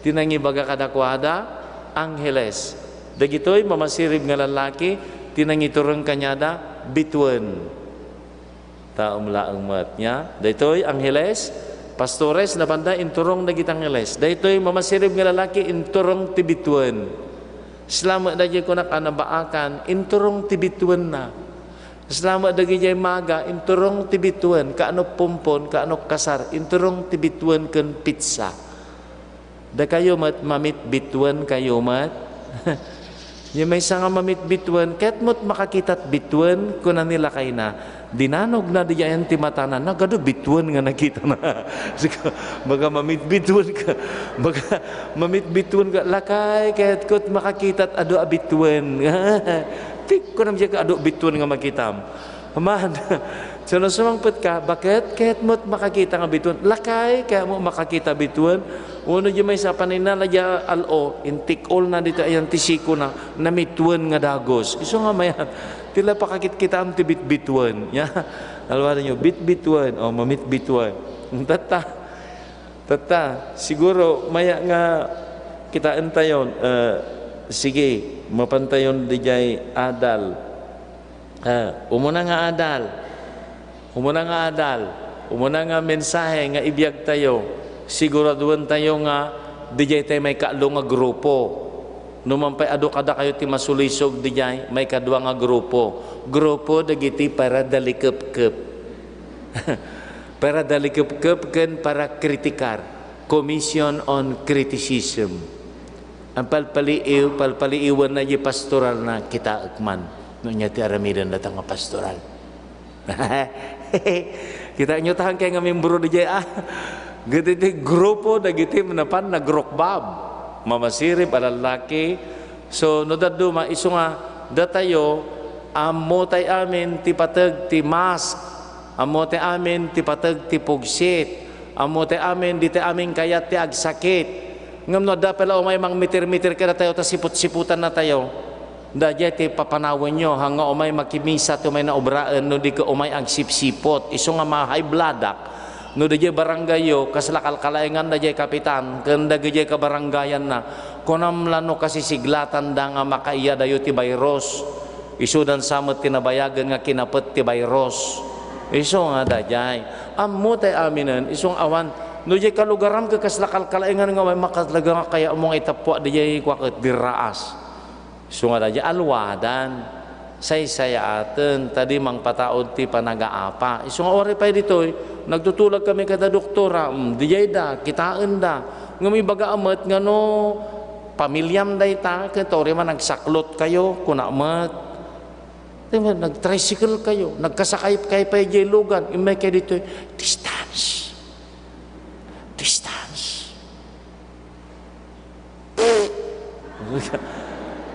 ti nangibaga kadakuada, Angheles. Dagitoy mamasirib nga lallaki ti nangiturong kaniada bituen. Taom laeng met, nia. Daytoy, angheles, pastores, napanda inturong dagiti angheles. Daytoy mamasirib nga lallaki, inturong ti bituen. Sla met daytoy kunak a nabaakan, inturong ti bituenna. Sla met dagiti maga, inturong ti bituen, kaano pompon, kaano kasar, inturong ti bituen ken pitsa. Dakayo met, mamitbituenkayo met. Nia maysa nga mamitbituen, ket met makakitat bituen, kuna ni lakayna. Dinanogna diay ayan ti matana, nagadu bituen nga nakitana. Sika, baga mamitbituenka, baga mamitbituenka, lakay, ket ket makakitat adu a bituen. Ti, kunam diay ka adu bituen nga makitam. Aman, so no sumangpetka, baket ket met makakita nga bituen? Lakay, kayat met makakita bituen? Wenno diay maysa a paninala diay al-o, intik-olna ditoy ayan ti sikona, namituen nga dagus. Isu nga mayan, ti la pakakitkitaan ti bitbituen. Nia, alwadanyo, bitbituen, o, mamitbituen. Tatta, tatta, siguro, maya nga kitaentayon, eh, sige, mapantayon diay adal. Ah, umuna nga adal. Umuna nga adal. Umuna nga mensahe nga ibiagtayo. Siguraduentayo nga diay tay maikaallo nga grupo. No man pay adu kadakayo ti masulisog diay, maikadua nga grupo. Grupo dagiti paradalikepkep. Paradalikepkep ken parakritikar. Commission on criticism. Ang palpaliiw, palpaliiwanna diay pastoralna, kitaek man. No ania ti aramiden data nga pastoral. Kitaenyo ta, haankayo nga membro diay, ah. Dagiti grupo dagiti napan nagrukbab. Mamasirib a lallaki. So, no dadduma, isu nga, datayo, ammotay amin ti pateg ti mask. Ammotay amin ti pateg ti pugsit. Ammotay amin, ditay amin kayat ti agsakit. Ngem no adda pay la umay mangmitirmitir kadatayo ta siput-siputannatayo, daydiay ti papanawenyo, haan nga umay makimisa ti umay naobraen, no di ket umay agsipsiput. Isu nga ma-high bloodak. No daydiay barangayyo, kasla kalkalaengan daydiay kapitan, ken dagijay kabarangayanna, kunam la no kasisiglatanda nga makaiyadayo ti virus. Isudan sa met ti nabayagen nga kinapet ti virus. Isu nga daydiay. Ammotay aminen, isu nga awan. No diay kalugaram ket kasla kalkalaengan nga umay makatlaga nga kayatmo nga itappuak daydiay kua ket dirraas. Isu nga daydiay, alwadan, saysayaaten, ta di mangpataud ti panagaapa. Isu nga uray pay ditoy, nagtutulag kami kada doktora, mm, daydiay da, kitaen da. Ngem ibaga met nga no pamiliam dayta, ket uray man nagsaklot kayo, kuna met. Di ba, nag-tricycle kayo, nagkasakay kayo pay diay lugan, immay kayo ditoy, distance. Distance.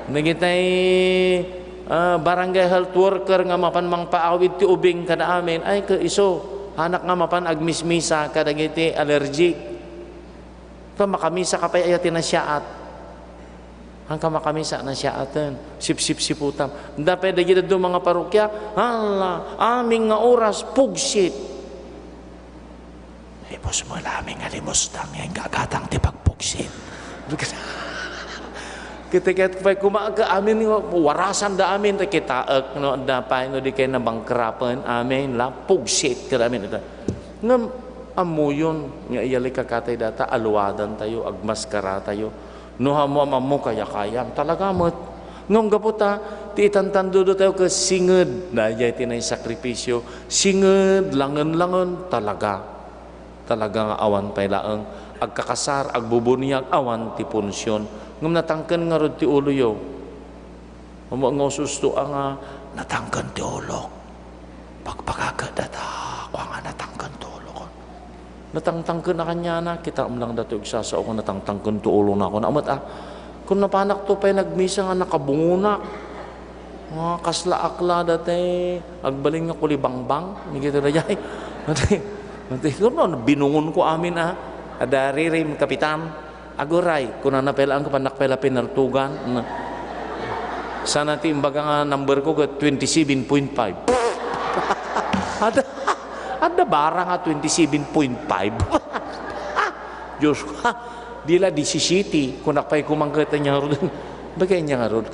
Dagitay, ah, barangay health worker nga mapan mangpaawid ti ubing kada amin, ay, ket isu, haanak nga mapan agmismisa kadagiti allergic. Ket makamisa ka pay aya ti nasiaat? Haanka makamisa, nasiaaten. Sipsipsiputam. Dapay dagiti dadduma nga parokya, hala, amin nga oras, pugsit. Ipus mo la amin nga limosnam, nga inggagatang ti pagpugsit. Kitaket pay koma, amin nga warasanda amin, ta kitaek, no, adda pay, no, di kayo nabangkrapen, amin, la, pugsit, kada amin, ita. Ngem, ammoyon, nga iyalik ka katay data, alwadantayo, agmaskaratayo. No, ammo, ammo, kaya-kayam, talaga met. Ngem gapu ta, ti itantandodo tayo ket singed, daydiay ti naisakripisyo, singed, langen-langen, talaga. Talaga nga awan pay laeng agkakasar, agbubuniag, awan ti punsion. Ngem natangken ngarud ti uloyo. Ammo nga ususto a nga natangken ti ulok. Pagpagaket data, kua nga natangken ti ulok. Natangtangken a kaniana, kitaem lang dato igsasao nga natangtangken ti ulona, kuna met a. Kun napanak to pay nagmisa nga nakabungonak. Nga kasla akla dati, agbalin nga kulibangbang, ni kita dayay. Mati, mati, kuno, binungon ko amin a. Adda ririm, kapitan. Aguray, kunana pay laeng, kapannak pay la pinaltugan. Na, sana ti imbaga nga number ko ket twenty-seven point five. Adda, adda barang a twenty-seven point five. Diyos ko, ha? Di la disisiete, kunak pay koma ket ania ngarud. Baga ania ngarud.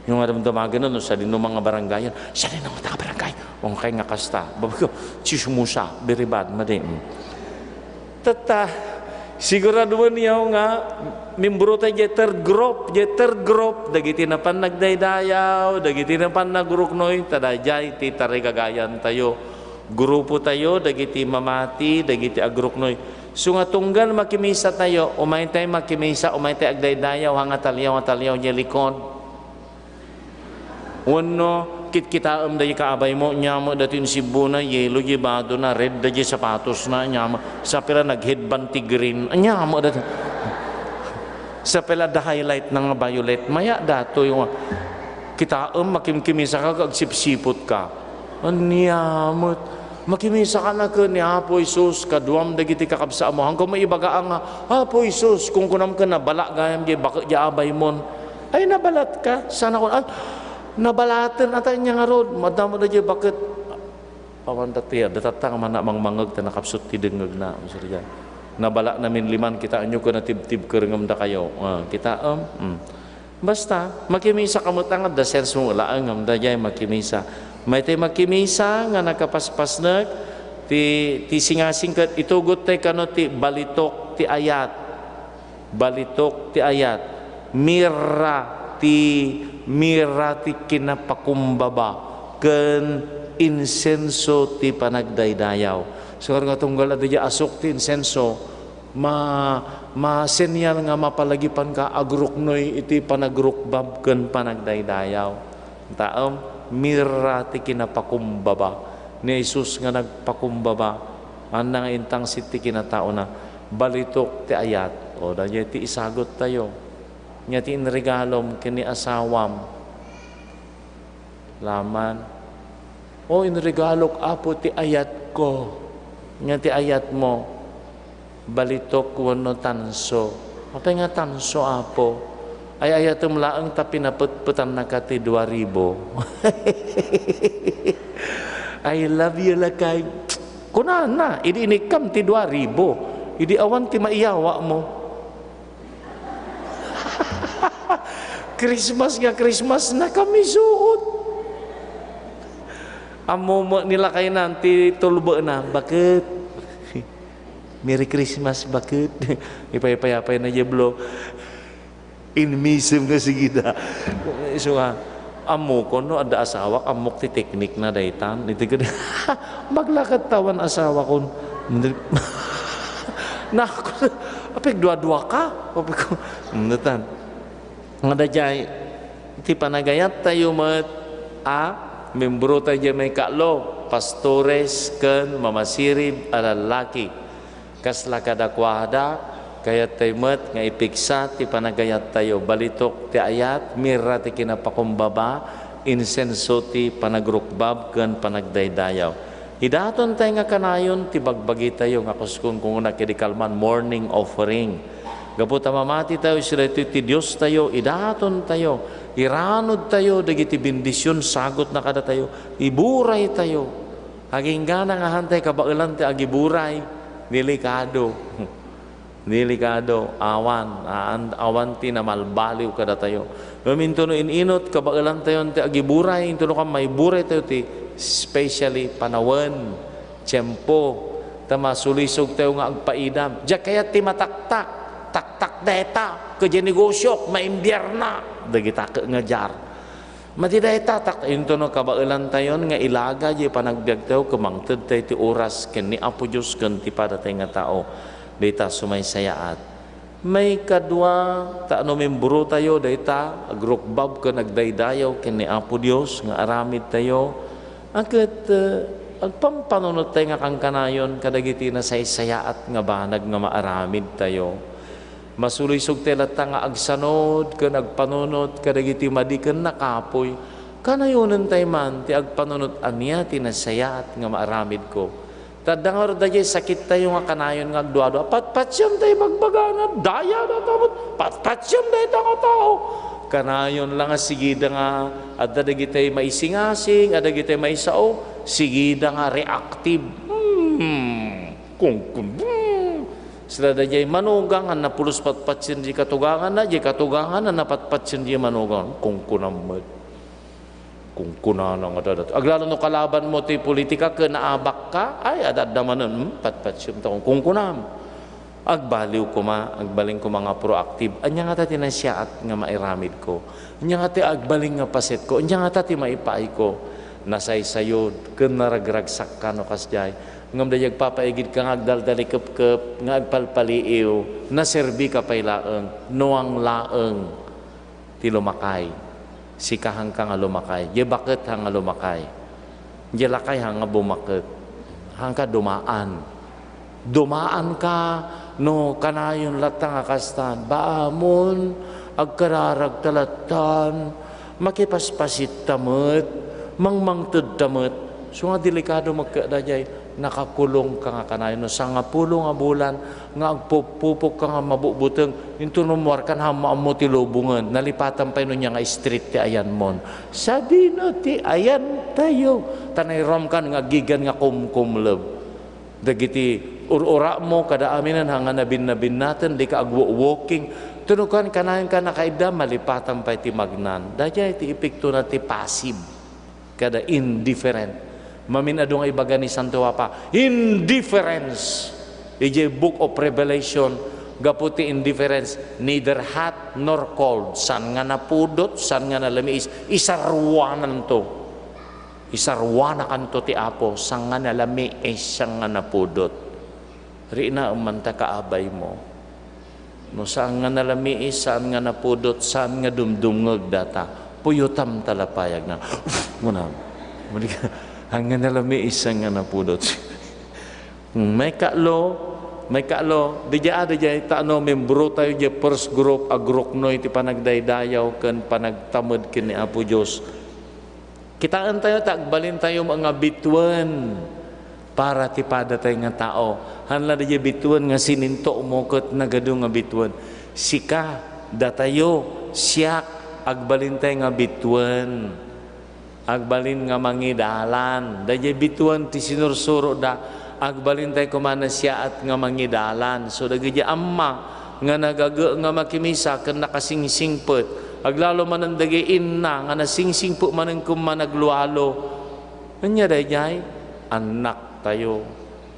Yung nga damdamagan no, sadino nga baranggayan. Sadino nga barangay? Ungkay nga kasta. Babaga, chismosa, very bad, madi. Mm. Tatta, siguraduenyo nga membro ta diay third group, diay third group, dagiti napan nagdaydayaw, dagiti napan nagruknoy, ta daydiay ti tarigagayan tayo. Grupo tayo, dagiti mamati, dagiti agruknoy. So nga tunggal makimisa tayo, umay tay makimisa, umay tay agdaydayaw, ha nga taliaw, nga taliaw, diay likod. Wenno, kitkitaem dagiti kaabaymo, nia met datoy insibbona, yellow diay badona, red dagiti sapatosna, nia met, sapay la nag-headband ti green, nia met datoy. Sapay la adda highlight na nga violet, maya datoy, nga. Kitaem, makimkimisa ka, agsipsipot ka. Ania met, makimisa ka na ken ni Apo Jesus, kaduam dagiti kakabsaatmo. Haanka met ibaga nga, "Apo Jesus," kunkunam ken nabala gayam diay baket diay abaymon. Ay, nabalat ka? Sana kun-, ay, nabalaten, ata ania ngarud? Madamo da diay baket. Awan dati, adda tatta nga mana-, mangmangngeg ta nakapsut ti dengngegna. Nabala namin liman, kitaenyo ken natibtibker ngem dakayo. Ah, kitaem? Mm. Basta, makimisa ka met nga adda sense mo laeng ngem daydiay makimisa. Maytay makimisa nga nakapaspasnek, ti, ti singasing ket itugot tay kano ti balitok ti ayat. Balitok ti ayat. Mirra ti, mirra ti kinapakumbaba ken insenso ti panagdaydayaw. Saan nga tunggal adda diay asuk ti insenso, ma-, masenyal nga mapalagipanka agruknoy iti panagrukbab ken panagdaydayaw. Taem, mirra ti kinapakumbaba. Ni Jesus nga nagpakumbaba, ania nga intangsit ti kinataona, balitok ti ayat. O, daydiay ti isagut tayo. Nia ti inregalom ken ni asawam. Laman. O, inregalok, Apo, ti ayatko. Nia ti ayatmo, balitok wenno tanso. Apay nga tanso, Apo? Ay-ayatem laeng ta pinapetpetannaka ti dua ribu. "I love you, lakay." Kunana, idi inikkam ti dua ribu. Idi awan ti maiyawatmo. Christmas nga Christmas, nakamisuot. Ammo met ni lakayna ti tulbekna, "Baket." "Merry Christmas, baket." Ipaypayapay na diay blo. Inmisem nga sigida. Isu nga, ammokon no adda asawak, ammok ti teknikna daytan. Iti ket, "Maglakad ta awan asawakon." Naku, apay, dua-dua ka? Apay ko, "Natan." Nga daydiay, ti panagayat tayo met a membro tayo diay maikatlo, pastores ken mamasirib a lallaki. Kasla kadakuada, kayat tayo met nga ipiksa ti panagayat tayo. Balitok ti ayat, mirra ti kinapakumbaba, insenso ti panagrukbab ken panagdaydayaw. Idaton tayo nga kanayon ti bagbagi tayo nga kuskon kunkunak idi kalman, morning offering. Gapu ta mamati tayo, isu daytoy ti Dios tayo, idaton tayo, iranud tayo dagiti bendision sagutna kadatayo, iburay tayo. Agingga nga ahan tay kabaelan ti agiburay, delikado. Delikado, awan, aan-, awan ti namalbaliw kadatayo. Ngem intono in-inut, kabaelan tayon ti agiburay, intono kan maiburay tayo ti specially panawen, tiempo, ta masulisog tayo nga agpaidam. Diak kayat ti mataktak, taktak dayta, ket diay negosiok, maimbierna, dagita ket nga diar. Madi dayta, tak-, intono kabaelan tayon nga ilaga diay panagbiag tayo, ket mangted tayo ti oras ken ni Apo Dios ken ti padatay nga tao. Dayta sumaysayaat. Maikadua, ta no membro tayo dayta, agrukbab ken agdaydayaw ken ni Apo Dios nga aramid tayo, a ket, eh, agpampanunot tayo nga kankanayon kadagiti nasaysayaat nga banag nga maaramid tayo. Masulisog tayo latta nga agsanud ken agpanunot kadagiti madi ken nakapuy. Kanayonen tayo man ti agpanunot ania ti nasayaat nga maaramidko. Ta adda ngarud daydiay sakit tayo nga kanayon nga agduadua. Patpatiem tayo bagbagana, daya dayta met, patpatiem dayta nga tao. Kanayon la nga sigida nga adda dagiti maisingasing, adda dagiti maisao, sigida nga reactive. Hmm, kung, kung, hmm. Sila daydiay manugang, a napulos patpatien di katuganganna, di katuganganna, napatpatien di manugang. Kunkunam met. Kunkunana nga dadat. Aglalo no kalaban mo ti politika ken naabak ka, ay, adda manen, hmm, patpatiem ta kunkunam. Agbaliw koma, agbalin koma nga proactive. Ania ngata ti nasiaat nga mairamidko? Ania ngata ti agbalin nga pasetko? Ania ngata ti maipaayko? Nasaysayod ken naragragsakka no kasdiay. Ngem daydiay agpapaigidka nga agdaldalikepkep, nga agpalpaliiw, naserbika pay laeng, nuang laeng ti lumakay. Sika, haanka nga lumakay. Diay baket, haan nga lumakay. Diay lakay, haan nga bumaket. Haanka dumaan. Dumaanka no kanayon latta nga kasta. Baamon, agkararagta lattan, makipaspasitta met, mangmangtedta met. So nga delikado met daydiay, nakakulongka nga kanayon no sangapulo nga bulan nga agpupupokka nga mabutbuteng, inton ummuarkan, haan mo ammo ti lubongen, nalipatan pay no ania nga street ti ayanmon. Sadino ti ayantayo? Ta nairuamkan nga agigan nga kumkumleb. Dagiti ur-uramo kada aminen, haan nga nabinnabinnaten, dika agwa-walking. Tunukan, kanayonka nakaidda, malipatan pay ti magnan. Daydiay ti epektona ti passive kada indifferent. Mamin-adu nga ibaga ni Santo Papa, indifference. Idiay Book of Revelation, gapu ti indifference, neither hot nor cold, saan nga napudot, saan nga nalamiis, isaruananto. Isaruanakanto ti Apo, saan nga nalamiis, saan nga napudot. Rinaem man ta kaabaymo. No saan nga nalamiis, saan nga napudot, saan nga dumdumngeg data, puyotam ta la pay agna. Uf, kunam. Saan nga nalamiis, saan nga napudot. Maikatlo, maikatlo, daydiay, daydiay, ta no membrotayo diay first group, agruknoy ti panagdaydayaw ken panagtamed ken ni Apo Dios. Kitaentayo ta agbalintayo nga bituen para ti padatay nga tao. Haan la daydiay bituen nga sinintomo ket nagadu nga bituen. Sika, datayo, siak, agbalintay nga bituen. Agbalin nga mangidalan. Daydiay bituen ti sinursuroda, agbalintay koma nasiaat nga mangidalan. So, dagiti amma nga nagaga nga makimisa ken nakasingsingpet, aglalo manen dagiti inna nga nasingsingpet manen ken managlualo. Ania daydiay? Annaktayo.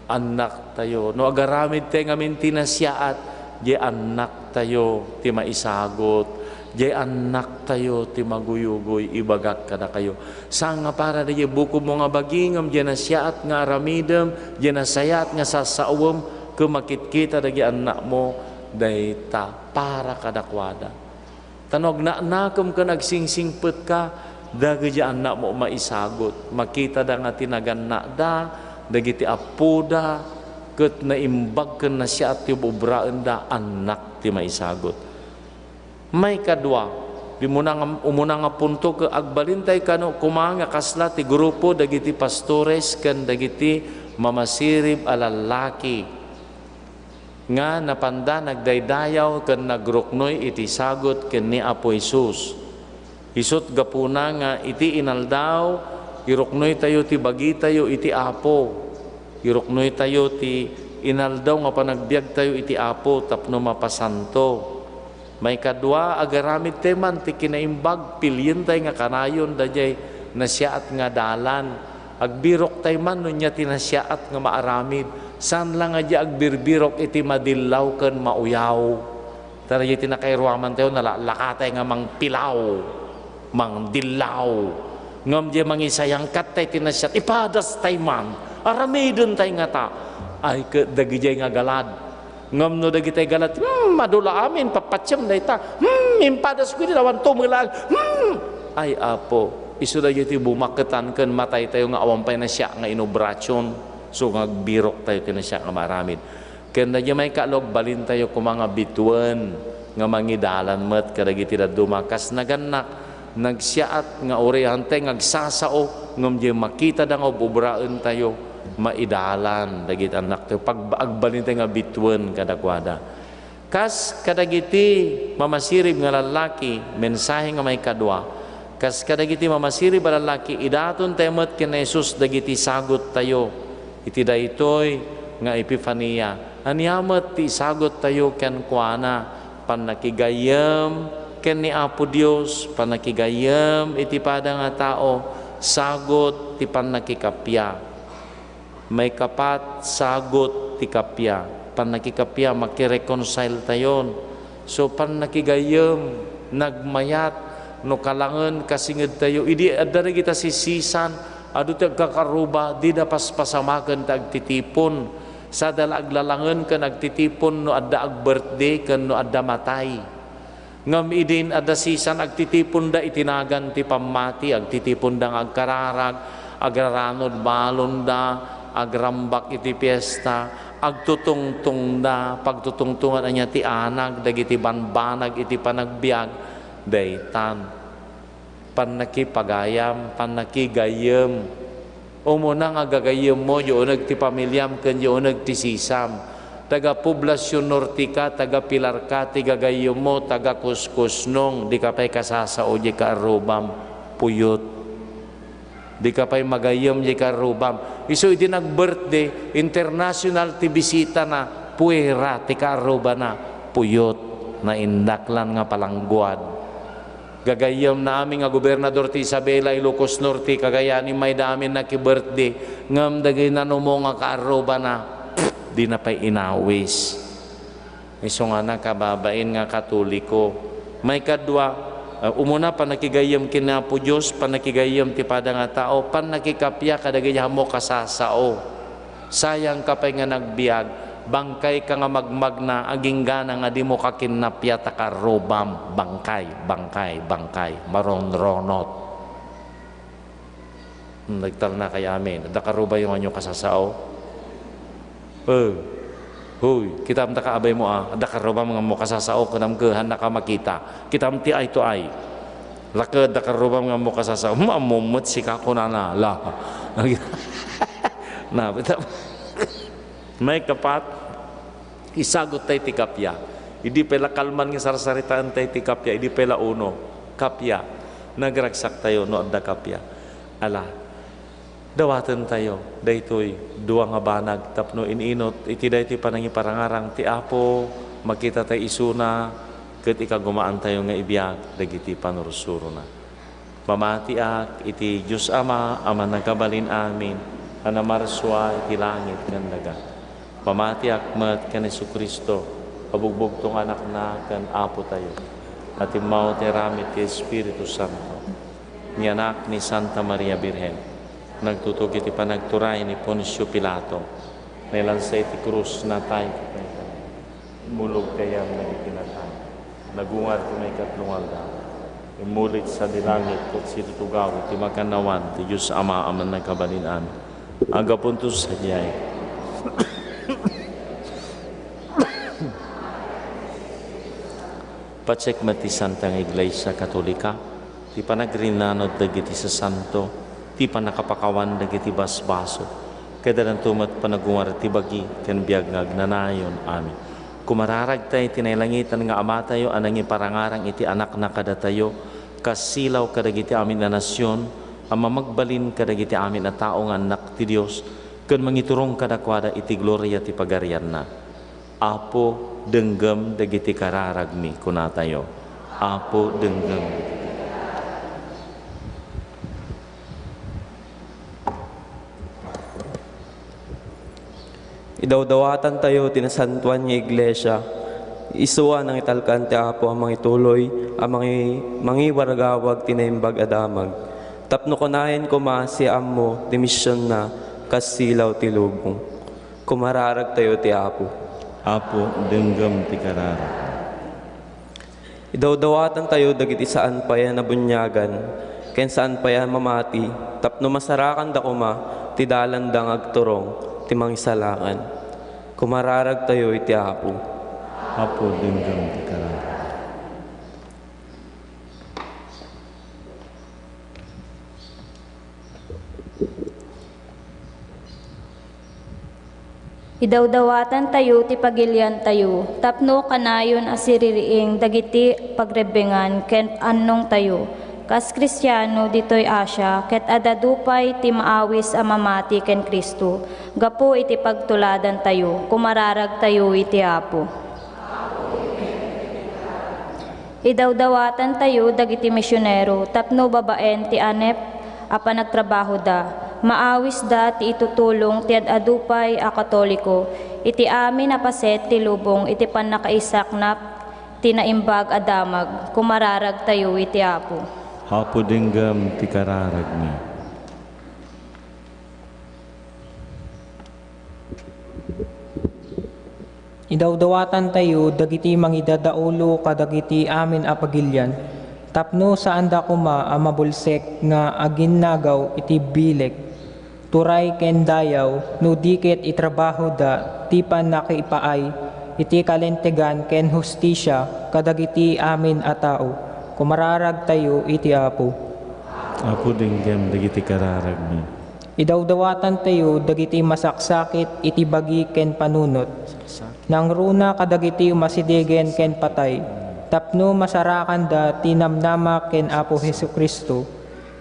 Annaktayo. No agaramidtay ngamin ti nasiaat, diay annaktayo ti maisagut. Diay annaktayo ti maguyugoy, ibagak kadakayo. Saan nga para daydiay bukodmo nga bagi, ngem diay nasiaat nga aramidem, diay nasayaat nga sasawem, ket makitkita dagiti annakmo, dayta para kadakuada. Ta no agnaknakem ken agsingsingpetka, dagiti annakmo maisagut. Makitada nga ti nagannakda, dagiti appoda, ket naimbag ken nasiaat ti ub-obraenda, annak ti maisagut. Maikadua, di umuna nga, umuna nga punto, ket agbalintay kano koma nga kasla ti grupo dagiti pastores ken dagiti mamasirib a lallaki nga napanda nagdaydayaw ken nagruknoy iti sagut ken ni Apo Jesus. Isut' gapuna nga iti inaldaw, iruknoytayo ti bagitayo iti Apo. Iruknoytayo ti inaldaw nga panagbiagtayo iti Apo tapno mapasanto. Maikadua, agaramidtay man ti kinaimbag, pilientay nga kanayon daydiay nasiaat nga dalan. Agbiroktay man no ania ti nasiaat nga maaramid. Saan la nga di agbirbirok iti madillaw ken mauyaw. Ta daydiay ti nakairuamantayo, nalaklakatay nga mangpilaw, mangdillaw. Ngem diay mangisayangkattay ti nasiaat, ipadastay man, aramidentay ngata. Ay, ket dagidiay nga galad. Ngem no dagitay galad, hmm, madu la amin, papatiem dayta. Hmm, impadasko idi awan tumelaan. Hmm, ay Apo, isu daydiay ti bumaketan ken mataytayo nga awan pay nasiaat nga inobrasion. So nga agbiroktayo ti nasiaat nga maaramid. Ken daydiay maikatlo, agbalintayo koma nga bituen nga mangidalan met kadagiti dadduma. Kas nagannak, nagsiaat nga urayantay nga agsasao, ngem diay makitada nga ub-obraentayo, maidalan dagiti annaktayo. Pag-, agbalintay nga bituen kadakuada. Kas kadagiti mamasirib nga lallaki, mensahe nga maikadua, kas kadagiti mamasirib a lallaki, idatontayo met ken ni Jesus dagiti saguttayo iti daytoy nga Epifania. Ania met ti isaguttayo kenkuana? Pannakigayyem ken ni Apo Dios, pannakigayyem iti pada nga tao, sagut ti pannakikappia. Maikapat, sagut ti kappia. Pannakikappia, makireconcile tayon. So, pannakigayyem, nagmayat, no kalangen, kasingedtayo. Idi adda dagita sisisan, adu ti agkakarruba, dida paspasamaken ta agtitipon. Sada la aglalangen ken agtitipon no adda ag-birthday ken no adda matay. Ngem idin adda sisan, agtitiponda iti nagan ti pammati, agtitiponda nga agkararag, agraranud balonda, agrambak iti fiesta, agtutungtongda, pagtutungtongan ania ti anag dagiti banbanag iti panagbiag, daytan. Pannakipagayam, pannakigayyem. Umuna nga gagayyemmo, di uneg ti pamiliam ken di uneg ti sisam. Taga Poblacion Norte ka, taga Pilar ka, ti gagayyemmo, taga Kuskusnong, dika pay kasasao diay kaarrubam. Puyot. Dika pay magayyem diay kaarrubam. Isu iti nag-birthday, international ti bisitana, puera ti kaarrubana. Puyot. Naindaklan nga palangguad. Gagayyemna amin nga gobernador ti Isabela, Ilocos Norte, Cagayan, immay da amin naki-birthday, ngem dagiti nanumo nga kaarrubana, dina pay inawis. Isu nga nakababain nga Katoliko. Maikadua, eh, umuna, pannakigayyem ken Apo Dios, pannakigayyem ti pada nga tao, pannakikappia kadagiti ammo kasasao. Sayangka pay nga nagbiag, bangkayka nga magmagna, agingga nga dimo kakinnappia ta kaarrubam, bangkay, bangkay, bangkay, maronronot. Hmm, nagtalna kay amin. Adda kaarrubayo nga ammo kasasao? Eh, huy, kitam ta kaabaymo, ah. Adda kaarrubam nga ammo kasasao, kunam ket, hannaka makita. Kitam ti eye to eye. Laked, adda kaarrubam nga ammo kasasao. Hmm, ammom met sika, kunana. La. Na, bitaw. Maikapat, isaguttayo ti kappia. Idi pay la kalman nga sarsaritaentayo ti kappia, idi pay la uno, kappia. Nagragsaktayo no adda kappia. Ala, dawatentayo daytoy dua nga banag tapno in-inut iti daytoy panangiparangarang ti Apo, makitatayo isuna, ket ikagumaantayo nga ibiag dagiti panursurona. Mamatiak iti Dios Ama a Mannakabalin-amin a namarsua iti langit ken daga. Mamatiak met ken Jesu-Cristo a bugbugtong Anakna ken Apotayo, a timmaw ti aramid ti Espiritu Santo. Nianak ni Santa Maria Birhen, nagtutog iti panagturay ni Poncio Pilato, nailansa iti krus, natay, immulog ti ayan dagiti natay. Nagungar ti maikatlo nga aldaw. Immulit sadi langit ket situtugaw iti makannawan ti Dios Ama a Mannakabalin-amin. Aggapunto sadiay, patsek met ti Santa nga Iglesia Katolika, ti panagrinanod dagiti sasanto, ti pannakapakawan dagiti basbasol, ket addanto met panagungar ti bagi ken biag nga agnanayon. Amen. Kumararagtayo iti nailangitan nga Amatayo a nangiparangarang iti Anakna kadatayo, kas silaw kadagiti amin a nasion, a mamagbalin kadagiti amin a tao nga annak ti Dios, ken mangiturong kadakuada iti gloria ti pagarianna. Apo, denggem dagiti kararagmi, kunatayo. Apo, denggem. Idawdawatantayo ti nasantoan nga iglesia. Isu a nangitalkan ti Apo a mangituloy a mangi-, mangiwaragawag ti naimbag a damag. Tapno kanayon koma ti ammo ti misionna kas silaw ti lubong. Kumararagtayo ti Apo. Apo, denggem ti kararag. Idawdawatantayo dagiti saan pay a nabuniagan ken saan pay a mamati tapno masarakanda koma ti dalanda nga agturong ti Mangisalakan. Kumararagtayo iti Apo. Apo, denggem ti kararag. Idawdawatantayo ti pagiliantayo tapno kanayon a siririing dagiti pagrebbengan ken annongtayo Kas Kristiano ditoy Asia, ket ad-adu pay ti maawis a mamati ken Cristo gapu iti pagtuladantayo, kumararagtayo iti Apo. Idawdawatantayo dagiti misionero tapno babaen ti anep a panagtrabahoda, maawisda ti itutulong ti ad-adu pay a Katoliko iti amin a paset ti lubong iti pannakaisaknap ti naimbag a damag, kumararagtayo iti Apo. Apo, denggem ti kararagmi. Idawdawatantayo dagiti mangidadaulo kadagiti amin a pagilian, tapno saanda koma a mabulsek nga aginnagaw iti bilek, turay ken dayaw, no di ket itrabahoda ti pannakaipaay iti kalintegan ken hustisia kadagiti amin a tao. Kumararagtayo iti Apo. Apo, denggem dagiti kararagmi. Idawdawatantayo dagiti masaksakit iti bagi ken panunot. Nangruna kadagiti umasidegen ken patay, tapno masarakanda ti namnama ken Apo Jesu-Cristo.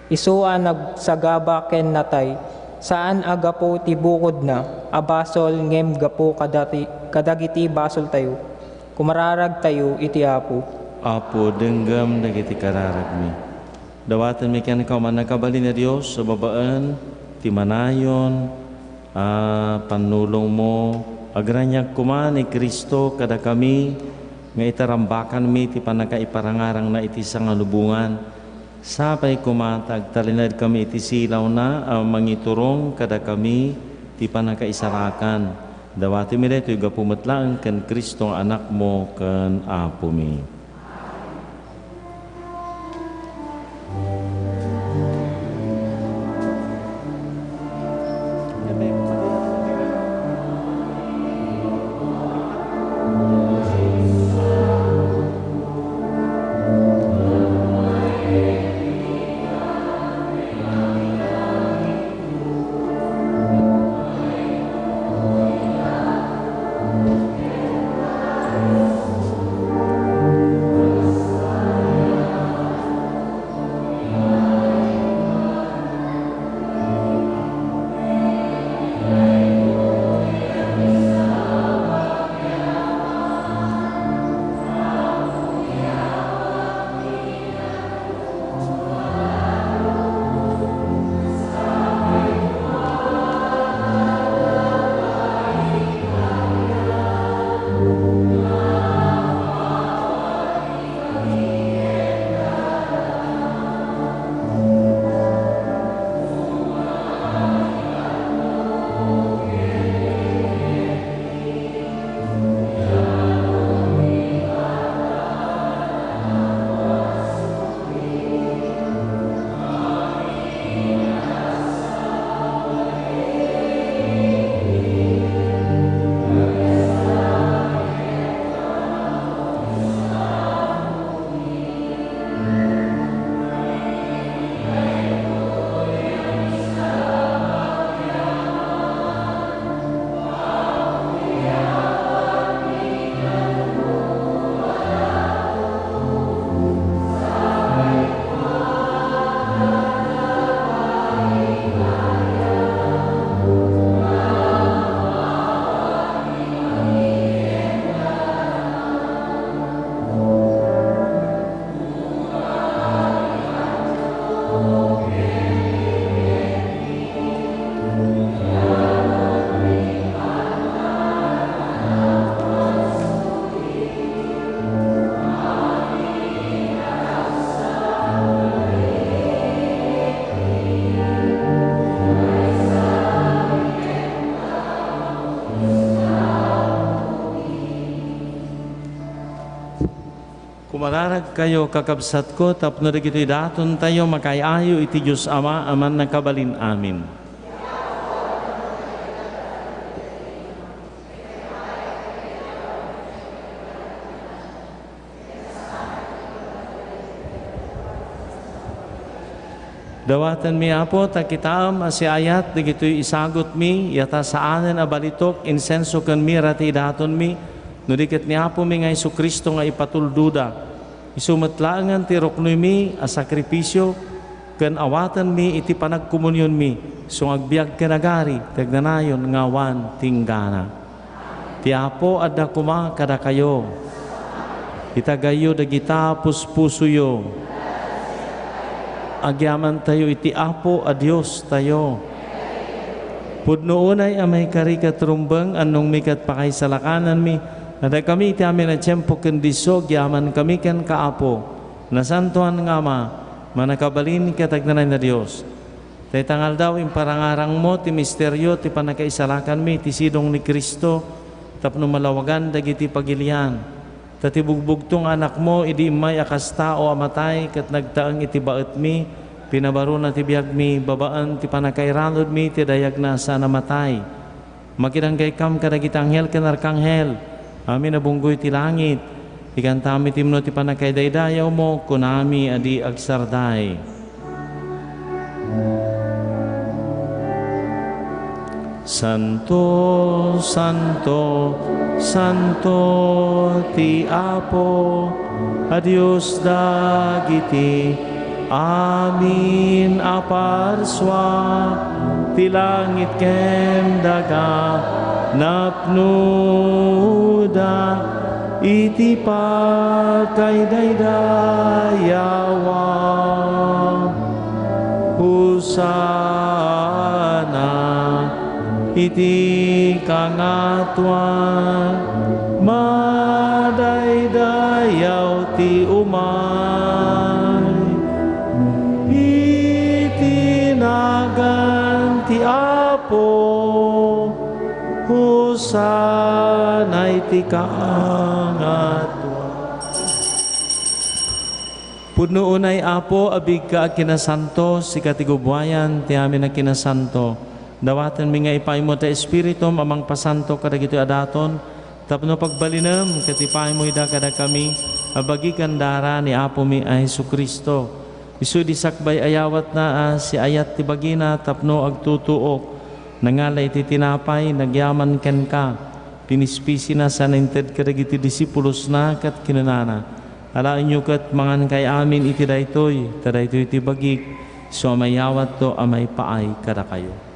Isu a nagsagaba ken natay, saan a gapu ti bukodna a basol ngem gapu kadati-, kadagiti basoltayo. Kumararagtayo iti Apo. Apo, denggem dagiti kararagmi. Dawatenmi kenka, O mannakabalin a Dios, a babaen ti manayon a pannulongmo. Agraniag koma ni Cristo kadakami nga itarambakanmi ti pannakaiparangarangna iti sangalubongan. Sapay koma ta agtalinaedkami iti silawna a mangiturong kadakami ti pannakaisarakan. Dawatenmi daytoy gapu met laeng ken Cristo nga Anakmo ken Apomi. Kumararagkayo, kakabsatko, tapno dagitoy datontayo makaay-ayo iti Dios Ama a mannakabalin amin. Dawatenmi, Apo, ta kitaem a siayat dagitoy isagutmi, ya ta saanen a balitok, insenso ken mira ti idatonmi, no di ket ni Apomi nga Jesu-Cristo nga ipatuldoda. Isu met laengen ti ruknoymi a sakrifisio ken awatenmi iti panagkomunionmi, isu nga agbiag ken agari ti agnanayon nga awan ti inggana. Ti Apo adda koma kadakayo. Itagayyo dagita puspusoyo. Agyamantayo iti Apo a Diostayo. Pudno unay a maikari ket rumbeng, annongmi ket pakaisalakananmi, adda kami iti amin a tiempo ken disso, agyamankami kenka, Apo, nasantoan nga Ama, mannakabalin ket agnanayon a Dios. Dayta nga aldaw, imparangarangmo ti misterio ti pannakaisalakanmi iti sidong ni Cristo tapno malawagan dagiti pagilian. Ta ti bugbugto nga Anakmo, idi immay a kas tao a matay ket nagtaeng iti baetmi, pinabarona ti biagmi babaen ti pannakairanudmi ti dayagna a saan a matay. Makidanggayam kadagiti anghel ken arkanghel, amin a bunggoy ti langit. Ikantami ti imno ti pannakaidaydayawmo, kunami a di agsarday. Santo, santo, santo ti Apo a Dios dagiti amin a parsua, ti langit ken daga napnoda iti pagkaidaydayawa. Hosanna iti kangatoan, madaydayaw ti umay iti nagan ti Apo. Hosanna iti kangatoan. Pudno unay, Apo, a biagka a kinasanto, sika ti gubuayan ti amin a kinasanto. Dawatenmi nga ipaaymo ti Espiritum a mangpasanto kadagitoy a daton, tapno pagbalinem ket ipaaymo ida kadakami a bagi ken dara ni Apomi a Jesu-Cristo. Isu idi sakbay a yawatna a siayat ti bagina tapno agtutuok, nangala iti tinapay, nagyaman kenka, pinispisina sana inted kadagiti disipulosna ket kinunana, "Alaenyo ket mangankay amin iti daytoy, ta daytoy ti bagik, isu a mayawatto a maipaay kadakayo."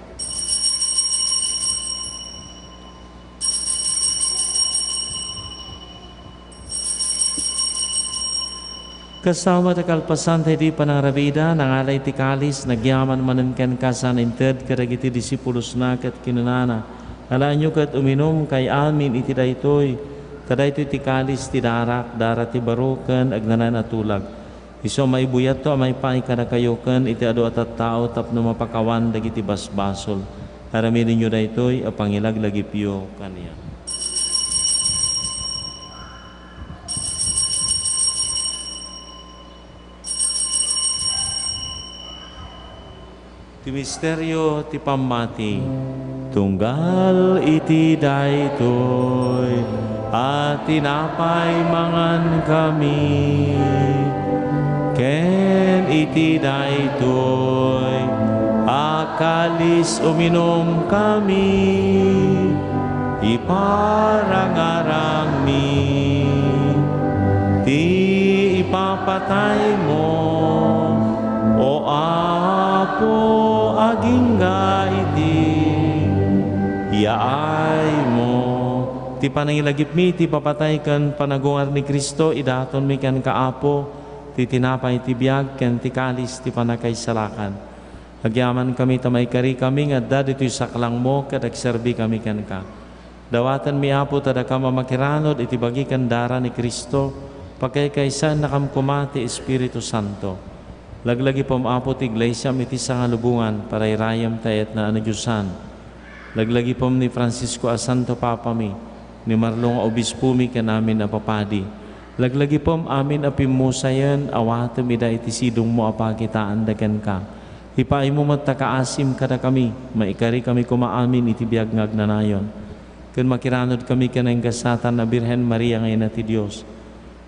Kasta met a kalpasan daydi panangarabiida, nangala iti kalis, nagyaman manen kenka sana inted kadagiti disipulosna ket kinunana, "Alaenyo ket uminumkay amin iti daytoy, ta daytoy ti kalis ti darak, dara ti baro ken agnanayon a tulag. Isu a maibuyatto a maipaay kadakayo ken iti adu a tattao tapno mapakawan dagiti basbasol. Aramidenyo daytoy a pangilaglagipyo kaniak." Ti misterio ti pammati. Tunggal iti daytoy a tinapay mangankami, ken iti daytoy a kalis uminumkami, iparangarangmi ti ipapataymo, O Apo, agingga iti yaaymo. Ti panangilagipmi iti ipapatay ken panagungar ni Cristo, idatonmi kenka, Apo, ti tinapay ti biag ken ti kalis ti pannakaisalakan. Agyamankami ta maikarikami nga adda ditoy saklangmo ket agserbikami kenka. Dawatenmi, Apo, ta dakam a makiranod iti bagi ken dara ni Cristo, pakaykaysannakam koma ti Espiritu Santo. Laglagipem, Apo, ti Iglesiam iti sangalubongan, parayrayem ta ayatna a nadiosan. Laglagipem ni Francisco a Santo Papami, ni Marlo nga Obispomi ken amin a papadi. Laglagipem amin a pimmusayen, awatem ida iti sidongmo a pakitaanda kenka. Ipaaymo met ta kaasim kadakami, maikarikami koma amin iti biag nga agnanayon. Ken makiranodkami ken nagasatan a Birhen Maria nga Ina ti Dios,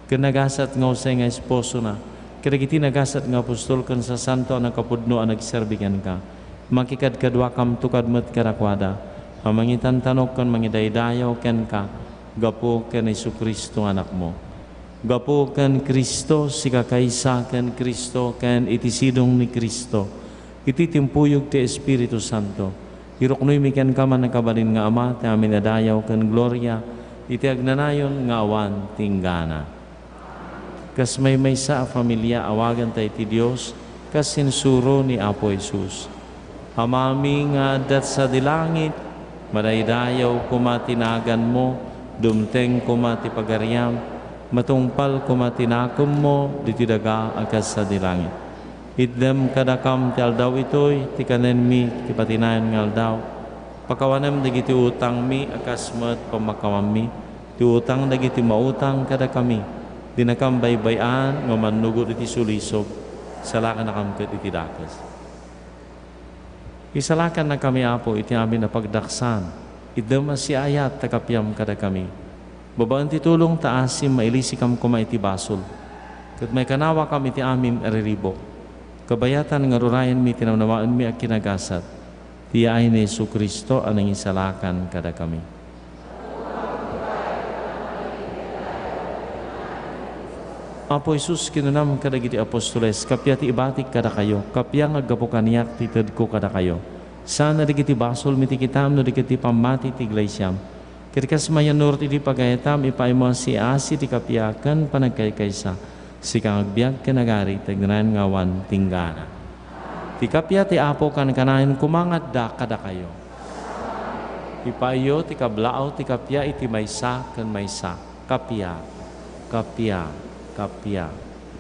ken nagasat nga Jose nga esposona, kadagiti nagasat nga apostol ken sasanto a nakapudno a nagserbi kenka. Makikadkaduakamto kad met kadakuada a mangitantanok ken mangidaydayaw kenka gapu ken Jesu-Cristo nga Anakmo. Gapu ken Cristo, sika kaysa ken Cristo, ken iti sidong ni Cristo, iti timpuyog ti Espiritu Santo, iruknoymi kenka, mannakabalin nga Ama, ti amin a dayaw ken gloria iti agnanayon nga awan ti inggana. Kas maymaysa a familia, awaganta iti Dios kas insuro ni Apo Jesus. Amami nga adda sadi langit, madaydayaw koma ti naganmo, dumteng koma ti pagariam, matungpal koma ti nakemmo ditoy daga a kas sadi langit. Itdem kadakam ti aldaw itoy ti kanenmi ti patinayon nga aldaw. Pakawanem dagiti utangmi a kas met pammakawammi ti utang dagiti mautang kadakami. Dinakam baybay-an nga mannugod iti sulisog, salakannakam ket iti dakes. Isalakannakami, Apo, iti amin a pagdaksan. Itdem a siaayat ta kapiam kadakami. Babaen ti tulong ta asim, mailisikam koma iti basol, ket maikanawakam iti amin a riribuk. Kabayatan nga rurayenmi ti namnamaenmi a kinagasat. Ti yaay ni Jesu-Cristo a nangisalakan kadakami. Apo Jesus, kinunam kadagiti apostoles, kappia ti ibatik kadakayo, kappia nga aggapu kaniak ti itedko kadakayo. Saan a dagiti basolmi ti kitaem no di ket ti pammati ti iglesiam. Ket kas mayannurot iti pagayatam, ipaaymo a siasi ti kappia ken panagkaykaysa, sika nga agbiag ken agari ti agnanayon nga awan ti inggana. Ti kappia ti Apo kankanayon koma nga adda kadakayo. Ipaayo ti kablaaw ti kappia iti maysa ken maysa. Kappia, kappia, kappia,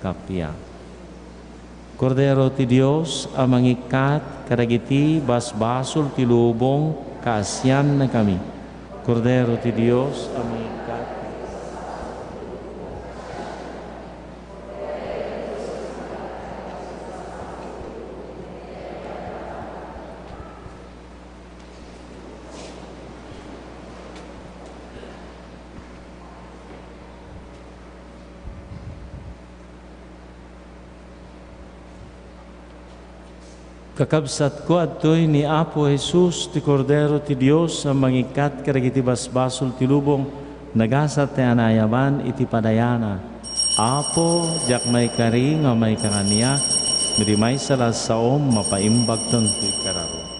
kappia. Kordero ti Dios a mangikkat kadagiti basbasol ti lubong, kaasiannakami. Kordero ti Dios a mangikkat. Kakabsatko, adtoy ni Apo Jesus, ti Kordero ti Dios a mangikkat kadagiti basbasol ti lubong, nagasat ti anaayaban iti padayana. Apo, diak maikari nga maikakaniak, no di maysa la a saom, mapaimbagton ti kararua.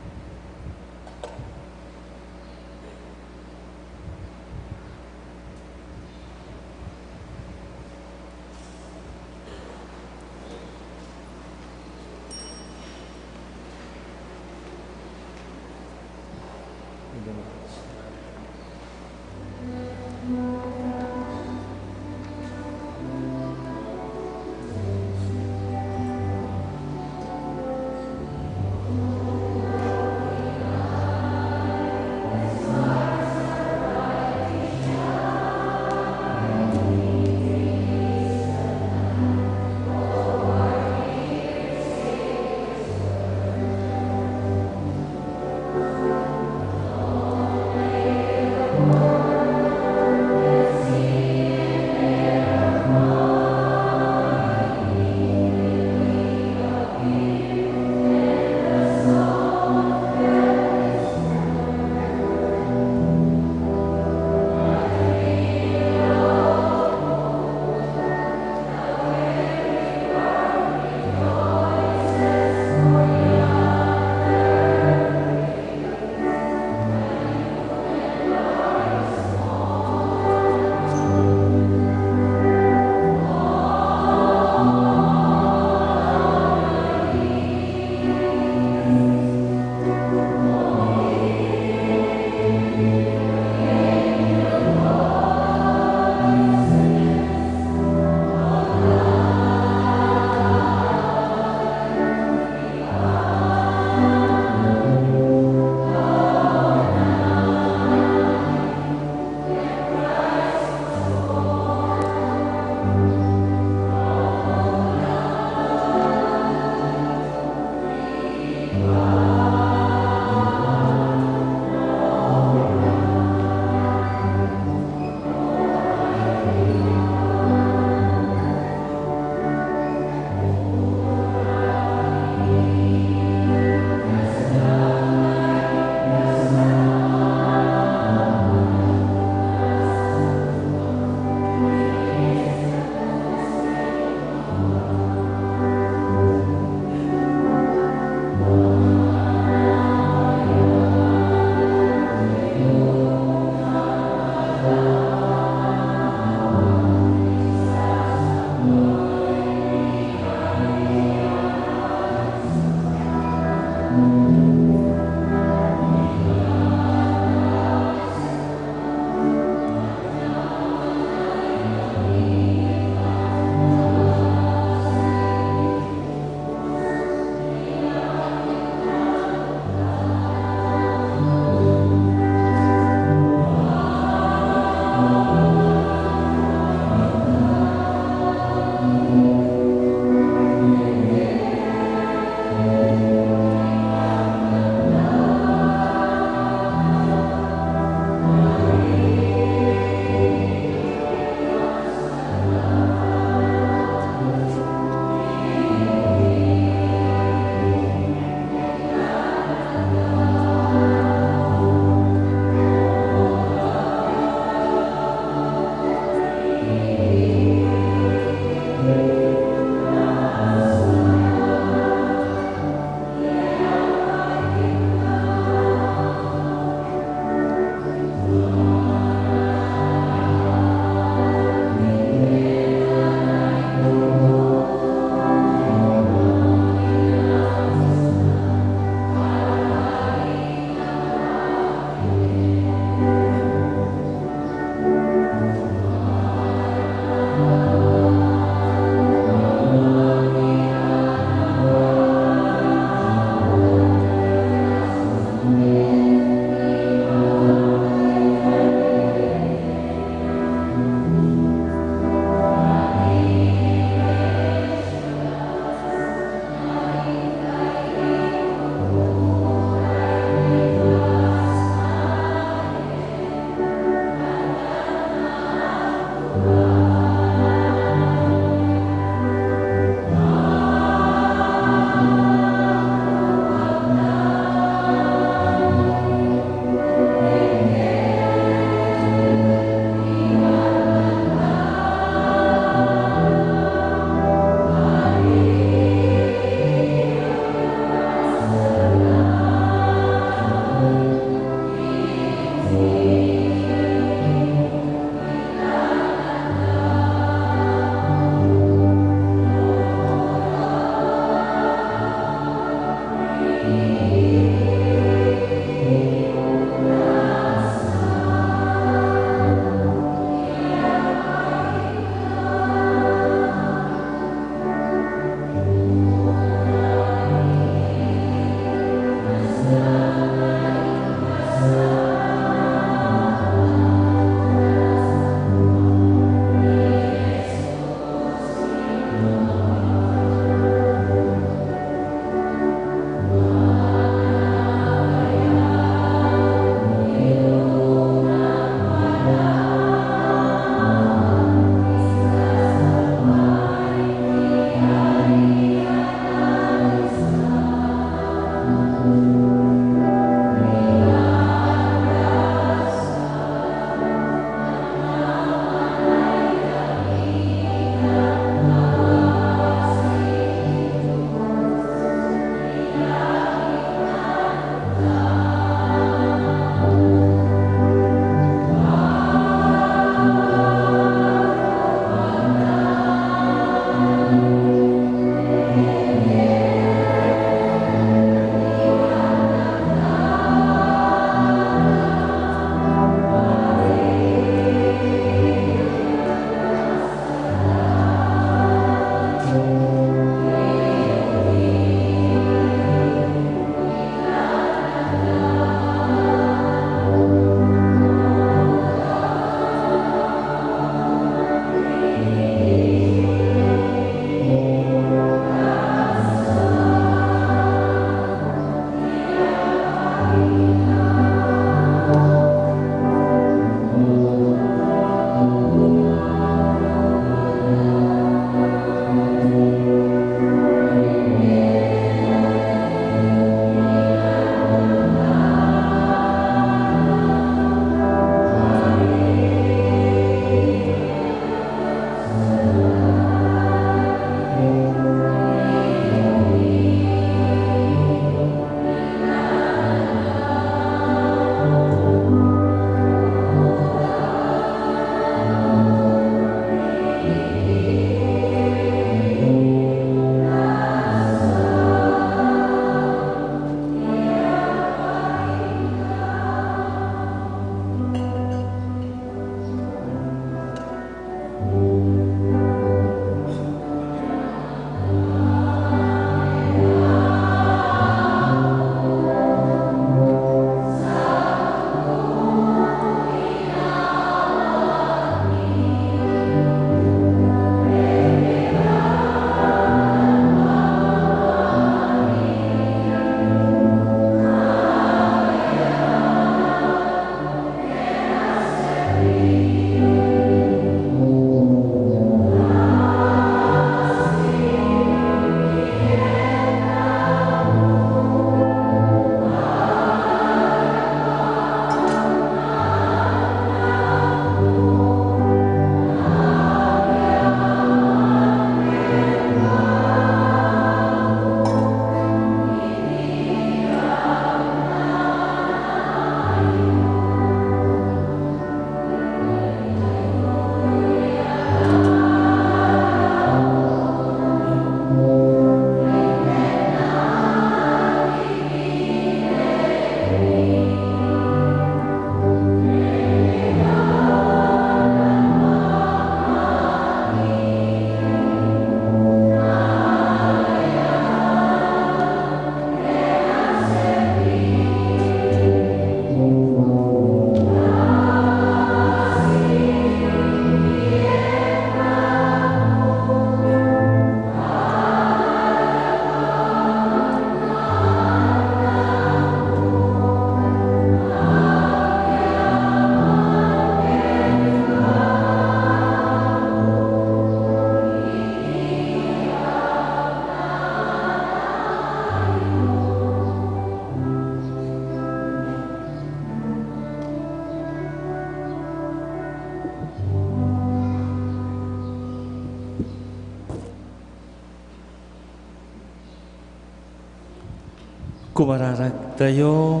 Kumararagtayo.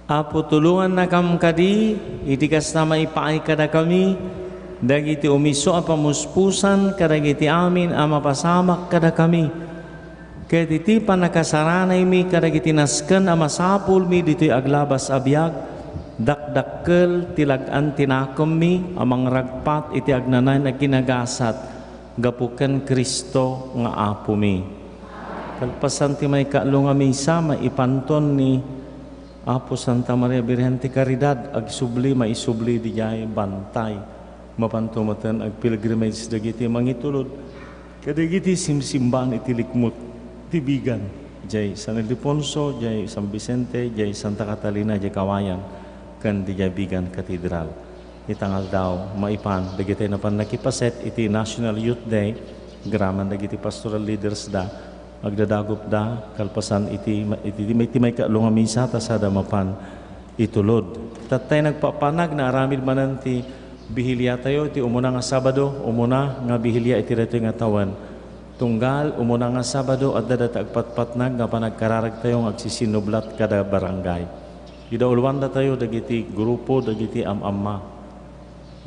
Apo, tulongannakam kadi iti kasta maipaay kadakami dagiti umiso a pamuspusan kadagiti amin a mapasamak kadakami. Ket iti pannakasaranaymi kadagiti nasken a masapulmi ditoy aglabas a biag, dakdakkel ti lag-an ti nakemmi a mangragpat iti agnanayon a kinagasat gapu ken Cristo nga Apomi. Kalpasan ti maikatlo nga misa, maipanton ni Apo Santa Maria Birhen ti Caridad, agsubli, maisubli diay bantay. Mapanto metten agpilgrimage dagiti mangitulod kadagiti simsimbaan iti likmut ti bigan, diay San Ildefonso, diay San Vicente, diay Santa Catalina, diay Kawayan, ken diay bigan katedral. Ita nga aldaw, maipan dagiti napan nakipaset iti National Youth Day, agraman dagiti pastoral leaders da, agdadagupda, kalpasan iti, iti, iti, iti maikatlo nga misa, ta sada mapan itulod. Tattay nagpapanag, naaramid manen ti bihiliatayo iti umuna nga Sabado, umuna nga bihilia iti daytoy nga tawen. Tunggal umuna nga Sabado, adda dayta agpatpatnag nga panagkararagtayo nga agsisinublat kada barangay. Idauluandatayo dagiti grupo, dagiti am-amma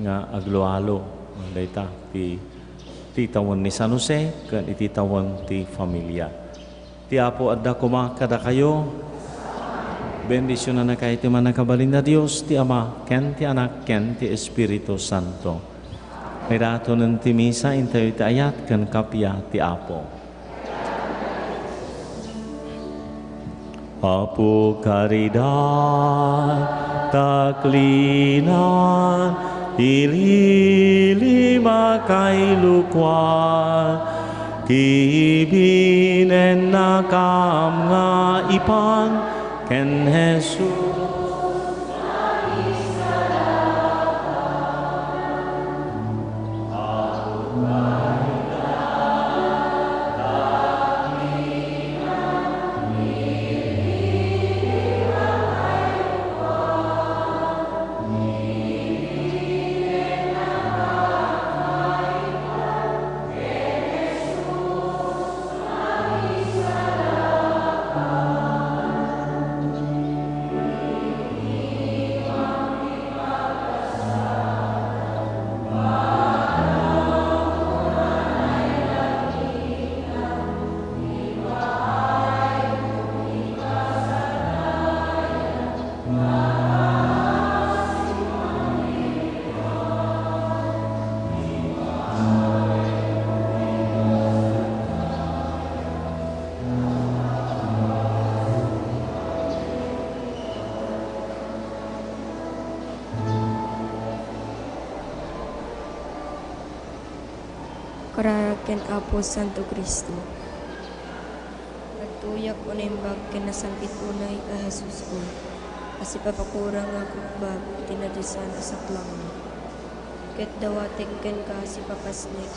nga aglualo. Dayta ti, ti tawen ni San Jose ken iti tawen ti familia. Ti Apo adda koma kadakayo. Bendisionannakayo ti Mannakabalin a Dios, ti Ama, ken ti Anak, ken ti Espiritu Santo. Maidatonen ti misa, intayo iti ayat ken kappia ti Apo. Apo, Caridad, taklinan, ililim a kailukoan, ti ibinennakam nga ipan ken Jesus. Kararag ken Apo Santo Cristo. Agtuyak o naimbag ken nasangpet unay a Jesusko, a sipapakurang nga agrugbab iti nadiosan a saklangna. Ket dawatek kenka a sipapasnek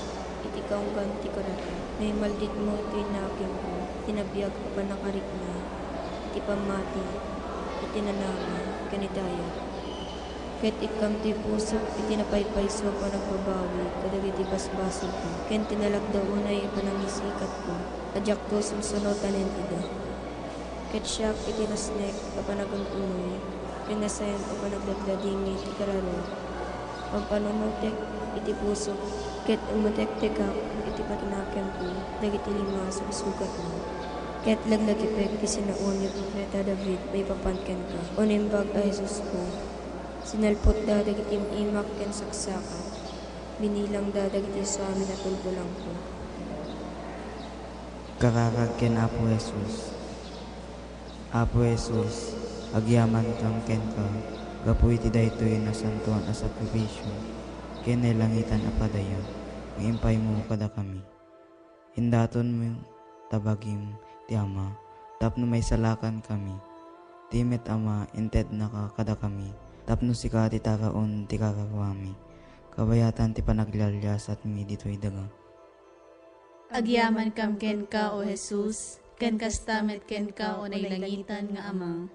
iti kaunggan ti kararag. Naimalditmo ti nakemko, iti nabiag a pannakarikna, iti pammati, iti nanama, ken iti ayat. Ket ikkam ti pusok iti napaypayso a panagbabawi kadagiti basbasolko, ken ti nalagda unay a panangisikatko a diakto sumsunotanen ida. Ket siak iti nasnek a panagum-unoy, ken nasayan a panagladladingit ti kararag. Pampanunotek iti pusok, ket umetektekak iti patinakemko dagiti lima a susugatna. Ket laglagipek ti sinaon ni profeta David maipapan kenka, o naimbag a Jesusko. Sinalpotda dagiti im-imak ken saksakat. Binilangda dagiti asamin a tultulangko. Kararag ken Apo Jesus. Apo Jesus, agyamankam kenka gapu iti daytoy nasantoan a sakrifisio ken nailangitan a padayo nga impaymo kadakami. Indatonmo ta bagim ti Ama tapno maisalakankami. Ti met Ama, intednaka kadakami tapno sika ti taraon ti kararami, kabayatan ti panaglialiasatmi ditoy daga. Agyamankam kenka, O Jesus, ken kasta met kenka, O nailangitan nga Ama.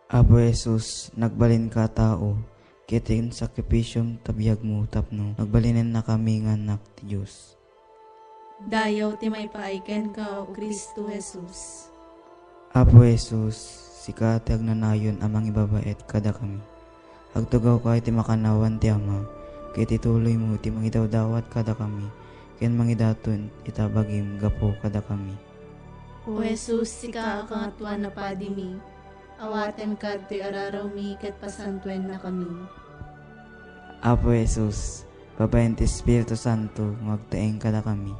Apo Jesus, nagbalinka a tao, ket ti sakrifisiom ta biagmo tapno agbalinennakami nga annak ti Dios. Dayaw ti maipaay kenka, O Cristo Jesus. Apo Jesus, sika ti agnanayon a mangibabaet kadakami. Agtugawka iti makannawan ti Ama, ket ituloymo ti mangidawdawat kadakami, ken mangidaton ita bagim gapu kadakami. O Jesus, sika a Kangatoan a Padimi, awatenka ditoy ararawmi ket pasantuennakami. Apo Jesus, babaen ti Espiritu Santo nga agtaeng kadakami,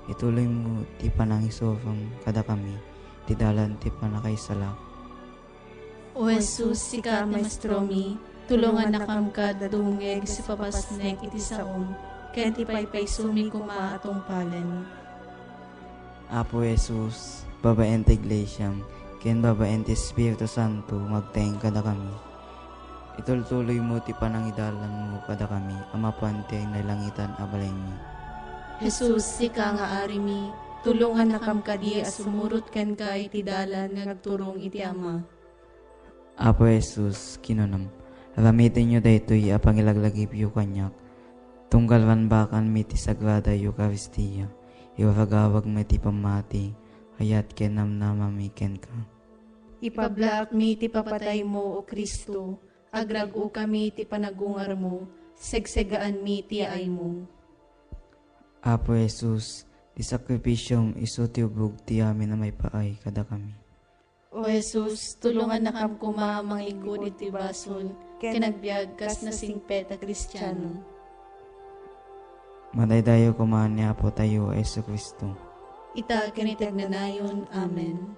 ituloymo ti panangisufam kadakami, ti dalan ti pannakaisalakan. O Jesus, sika a Maestromi, tulongannakam kad dumngeg iti sipapasnek iti saom, ken ti paypaysomi koma a tungpalen. Apo Jesus, babaen ti Iglesiam, ken babaen ti Espiritu Santo, nga agtaeng kadakami. Itultuloymo ti panangidalanmo kadakami a mapan ti nailangitan a balaymi. Jesus, sika nga Arimi, tulongannakam kadi a sumurot kenka iti dalan nga agturong iti Ama. Apo Jesus, kinunam, aramidenyo daytoy a pangilaglagipyo kaniak, tunggal banbakanmi ti Sagrada Eukaristia, iwaragawagmi ti pammati, ayat ken namnamami kenka. Ipablaakmi ti papataymo, O Cristo, agrag-okami ti panagungarmo, segsegaanmi ti yaaymo. Apo Jesus, ti sakrifisiom isu ti ubog ti amin a maipaay kadakami. O Jesus, tulongannakam koma a manglikud iti basol ken agbiag kas nasingpet a Kristiano. Madaydayaw koma ni Apotayo a Jesu-Cristo. Ita ken iti agnanayon. Amen.